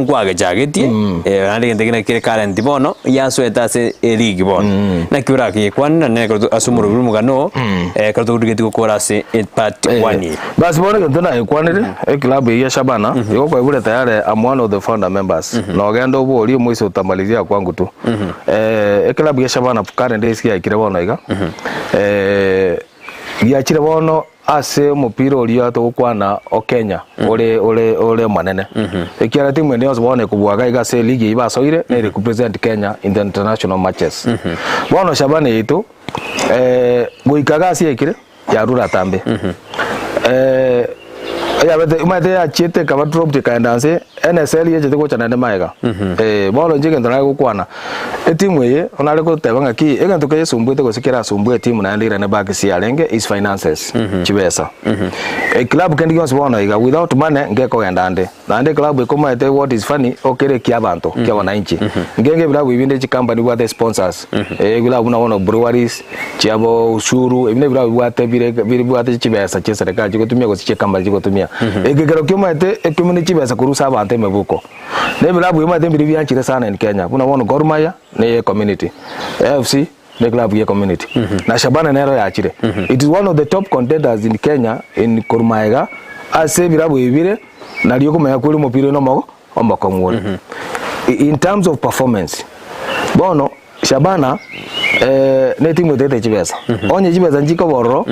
nkwagechagetie naende egento ekio naki kere current bono yasoete ase eligi bono naki orakeyekwane naende ekero ase omorobio bwa omogano oo ekero togorigetie gokora ase epart one eye. Basi bono egento nayekwanire, eclub eyio ya Shabana, igo kwaigure tayari am one of the founder members, nogende oborie omoise utamalizia kwangu tu. Eclub ya Shabana current ase yaikire bono iga, giachire bono ase omopira oria togokwana o Kenya ore ore ore omonene. Ekiagera timu ende yonsi bono ekobua iga iga ase eligi eyio basoire nere represent Kenya in the international matches. Bono Shabana yaito goika iga ase yaikire yarure atambe. Eyabete omanyete yachiete ekaba dropped ekaenda nse, NSL yachete gocha naende magega. Bono inche egento nare gokwana, etimu eye nare goteba ng'aki egento keyesumbwete gose kerasumbue etimu naende irane back ase yarenge is finances, chibesa. Eclub kende gionsi bono iga without money nkekogenda ande. Naende eclub ekomaete what is funny okere ekia abanto kia wananchi. Nkenge ebilabu ebi binde chicompany bibwate sponsors ebilabu buna bono breweries chiabo ushuru ebi nebilabu bibwate bire bibwate chibesa chia eserekari chigotumia gose chie company chigotumia. Eke kerokio omaete ekiombe ne chibesa korwa ase abanto emebuko. Na ebilabu ebi omaete mbiri bianchire sana in Kenya buna bono Gor Mahia neye community, AFC ne club ye community na Shabana nero yachire. It is one of the top contenders in Kenya in korwa maega ase ebirabu ebi bire nario okomanya kweri omopira oyo nomogo omokong'u ore. In terms of performance bono Shabana eh, ne etimu etagete chibesa. Onye chibesa nchikoba ororo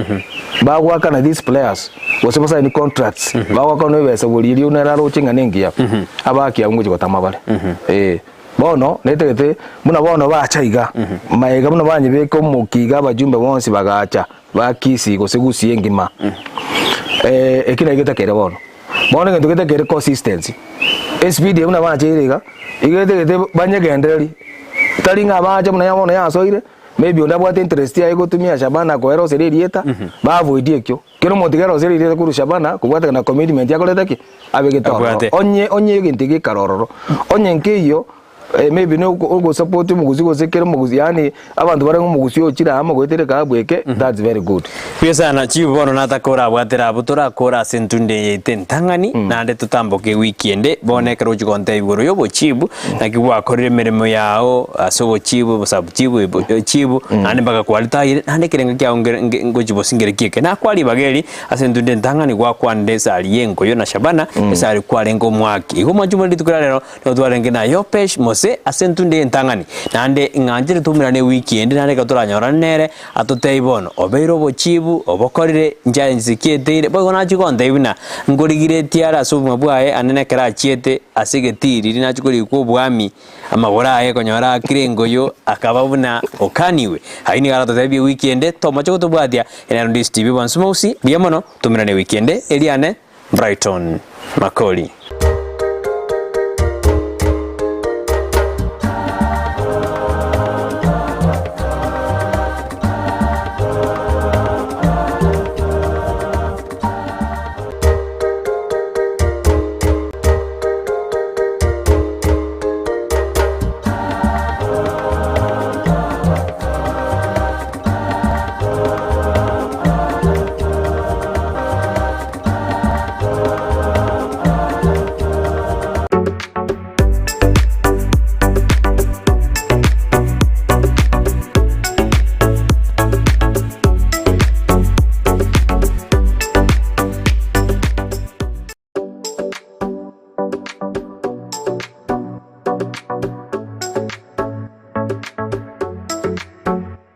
bagoakana these players gose basaini contracts bagoakana ebesa bori erio nere aroche ng'a nengiya abaaki abwo ngochia gotama bare. Eh. Bono netagete buna bono bacha iga, magega buna banyebeka omokia iga abajumbe bonsi bagacha ba Kisii gose Gusii engima. Eki naki getakeire bono. Bono egento getakeire consistency, espeed eye buna bacheire iga, iga etagete banyegendereri, tari ng'a bache buna bono yasoire, maybe onde abwate interest yaye gotumia Shabana koeroseria erieta, ba avoid ekio. Kera omonto iga aroserie erieta korwa Shabana kobwatekana na commitment akorete ki? Abegete ororo. Abwate. Onye onye egento eke gekare ororo, onye nkeiyo eh, maybe na oko ogosupport omogusi gose kera omogusi yaani abanto bare ng'a omogusi ochire amo goetera ekahabu eke, that's very good. Buya sana chief bono nataka orabwatera abwo torakore ase entunde eye yaito entang'ani naende totamboke ewiki ende bono ekero ochia gontebia igoro ya obochibu naki gwakorire emeremo yao ase obochibu obosabuchibu chibu naende mpaka kwaritayire naende ekerengo kiao ngere nge ngochia bosingere ki eke nakwa ribaga eri ase entunde entang'ani gwakwanire esari ya enkoyo na Shabana esari kwarenge omwaki igo mwanche more rituko ria rero Nigo twarenge na Yopesh Mose ase entunde y'entang'ani, naende ng'anchire toumerane ewiki ende, naende ekero toranyorane nere, atotebie bono, obeire obochibu, obokorire, inche eteire, boigo nachia gontebia buna nkorigeretie are ase obogima bwaye, ande nekero achiete ase egetii riria nachia korikwa obwami, amagoro aye konyora aakire engoyo, akaba buna okaniwe. Ayio nigo aratotebie ewiki ende, tomoche gotobwatia, Ere Ndisi TV bonsi mogusi, mbuya mono, toumerane ewiki ende, eriane Brighton Makori.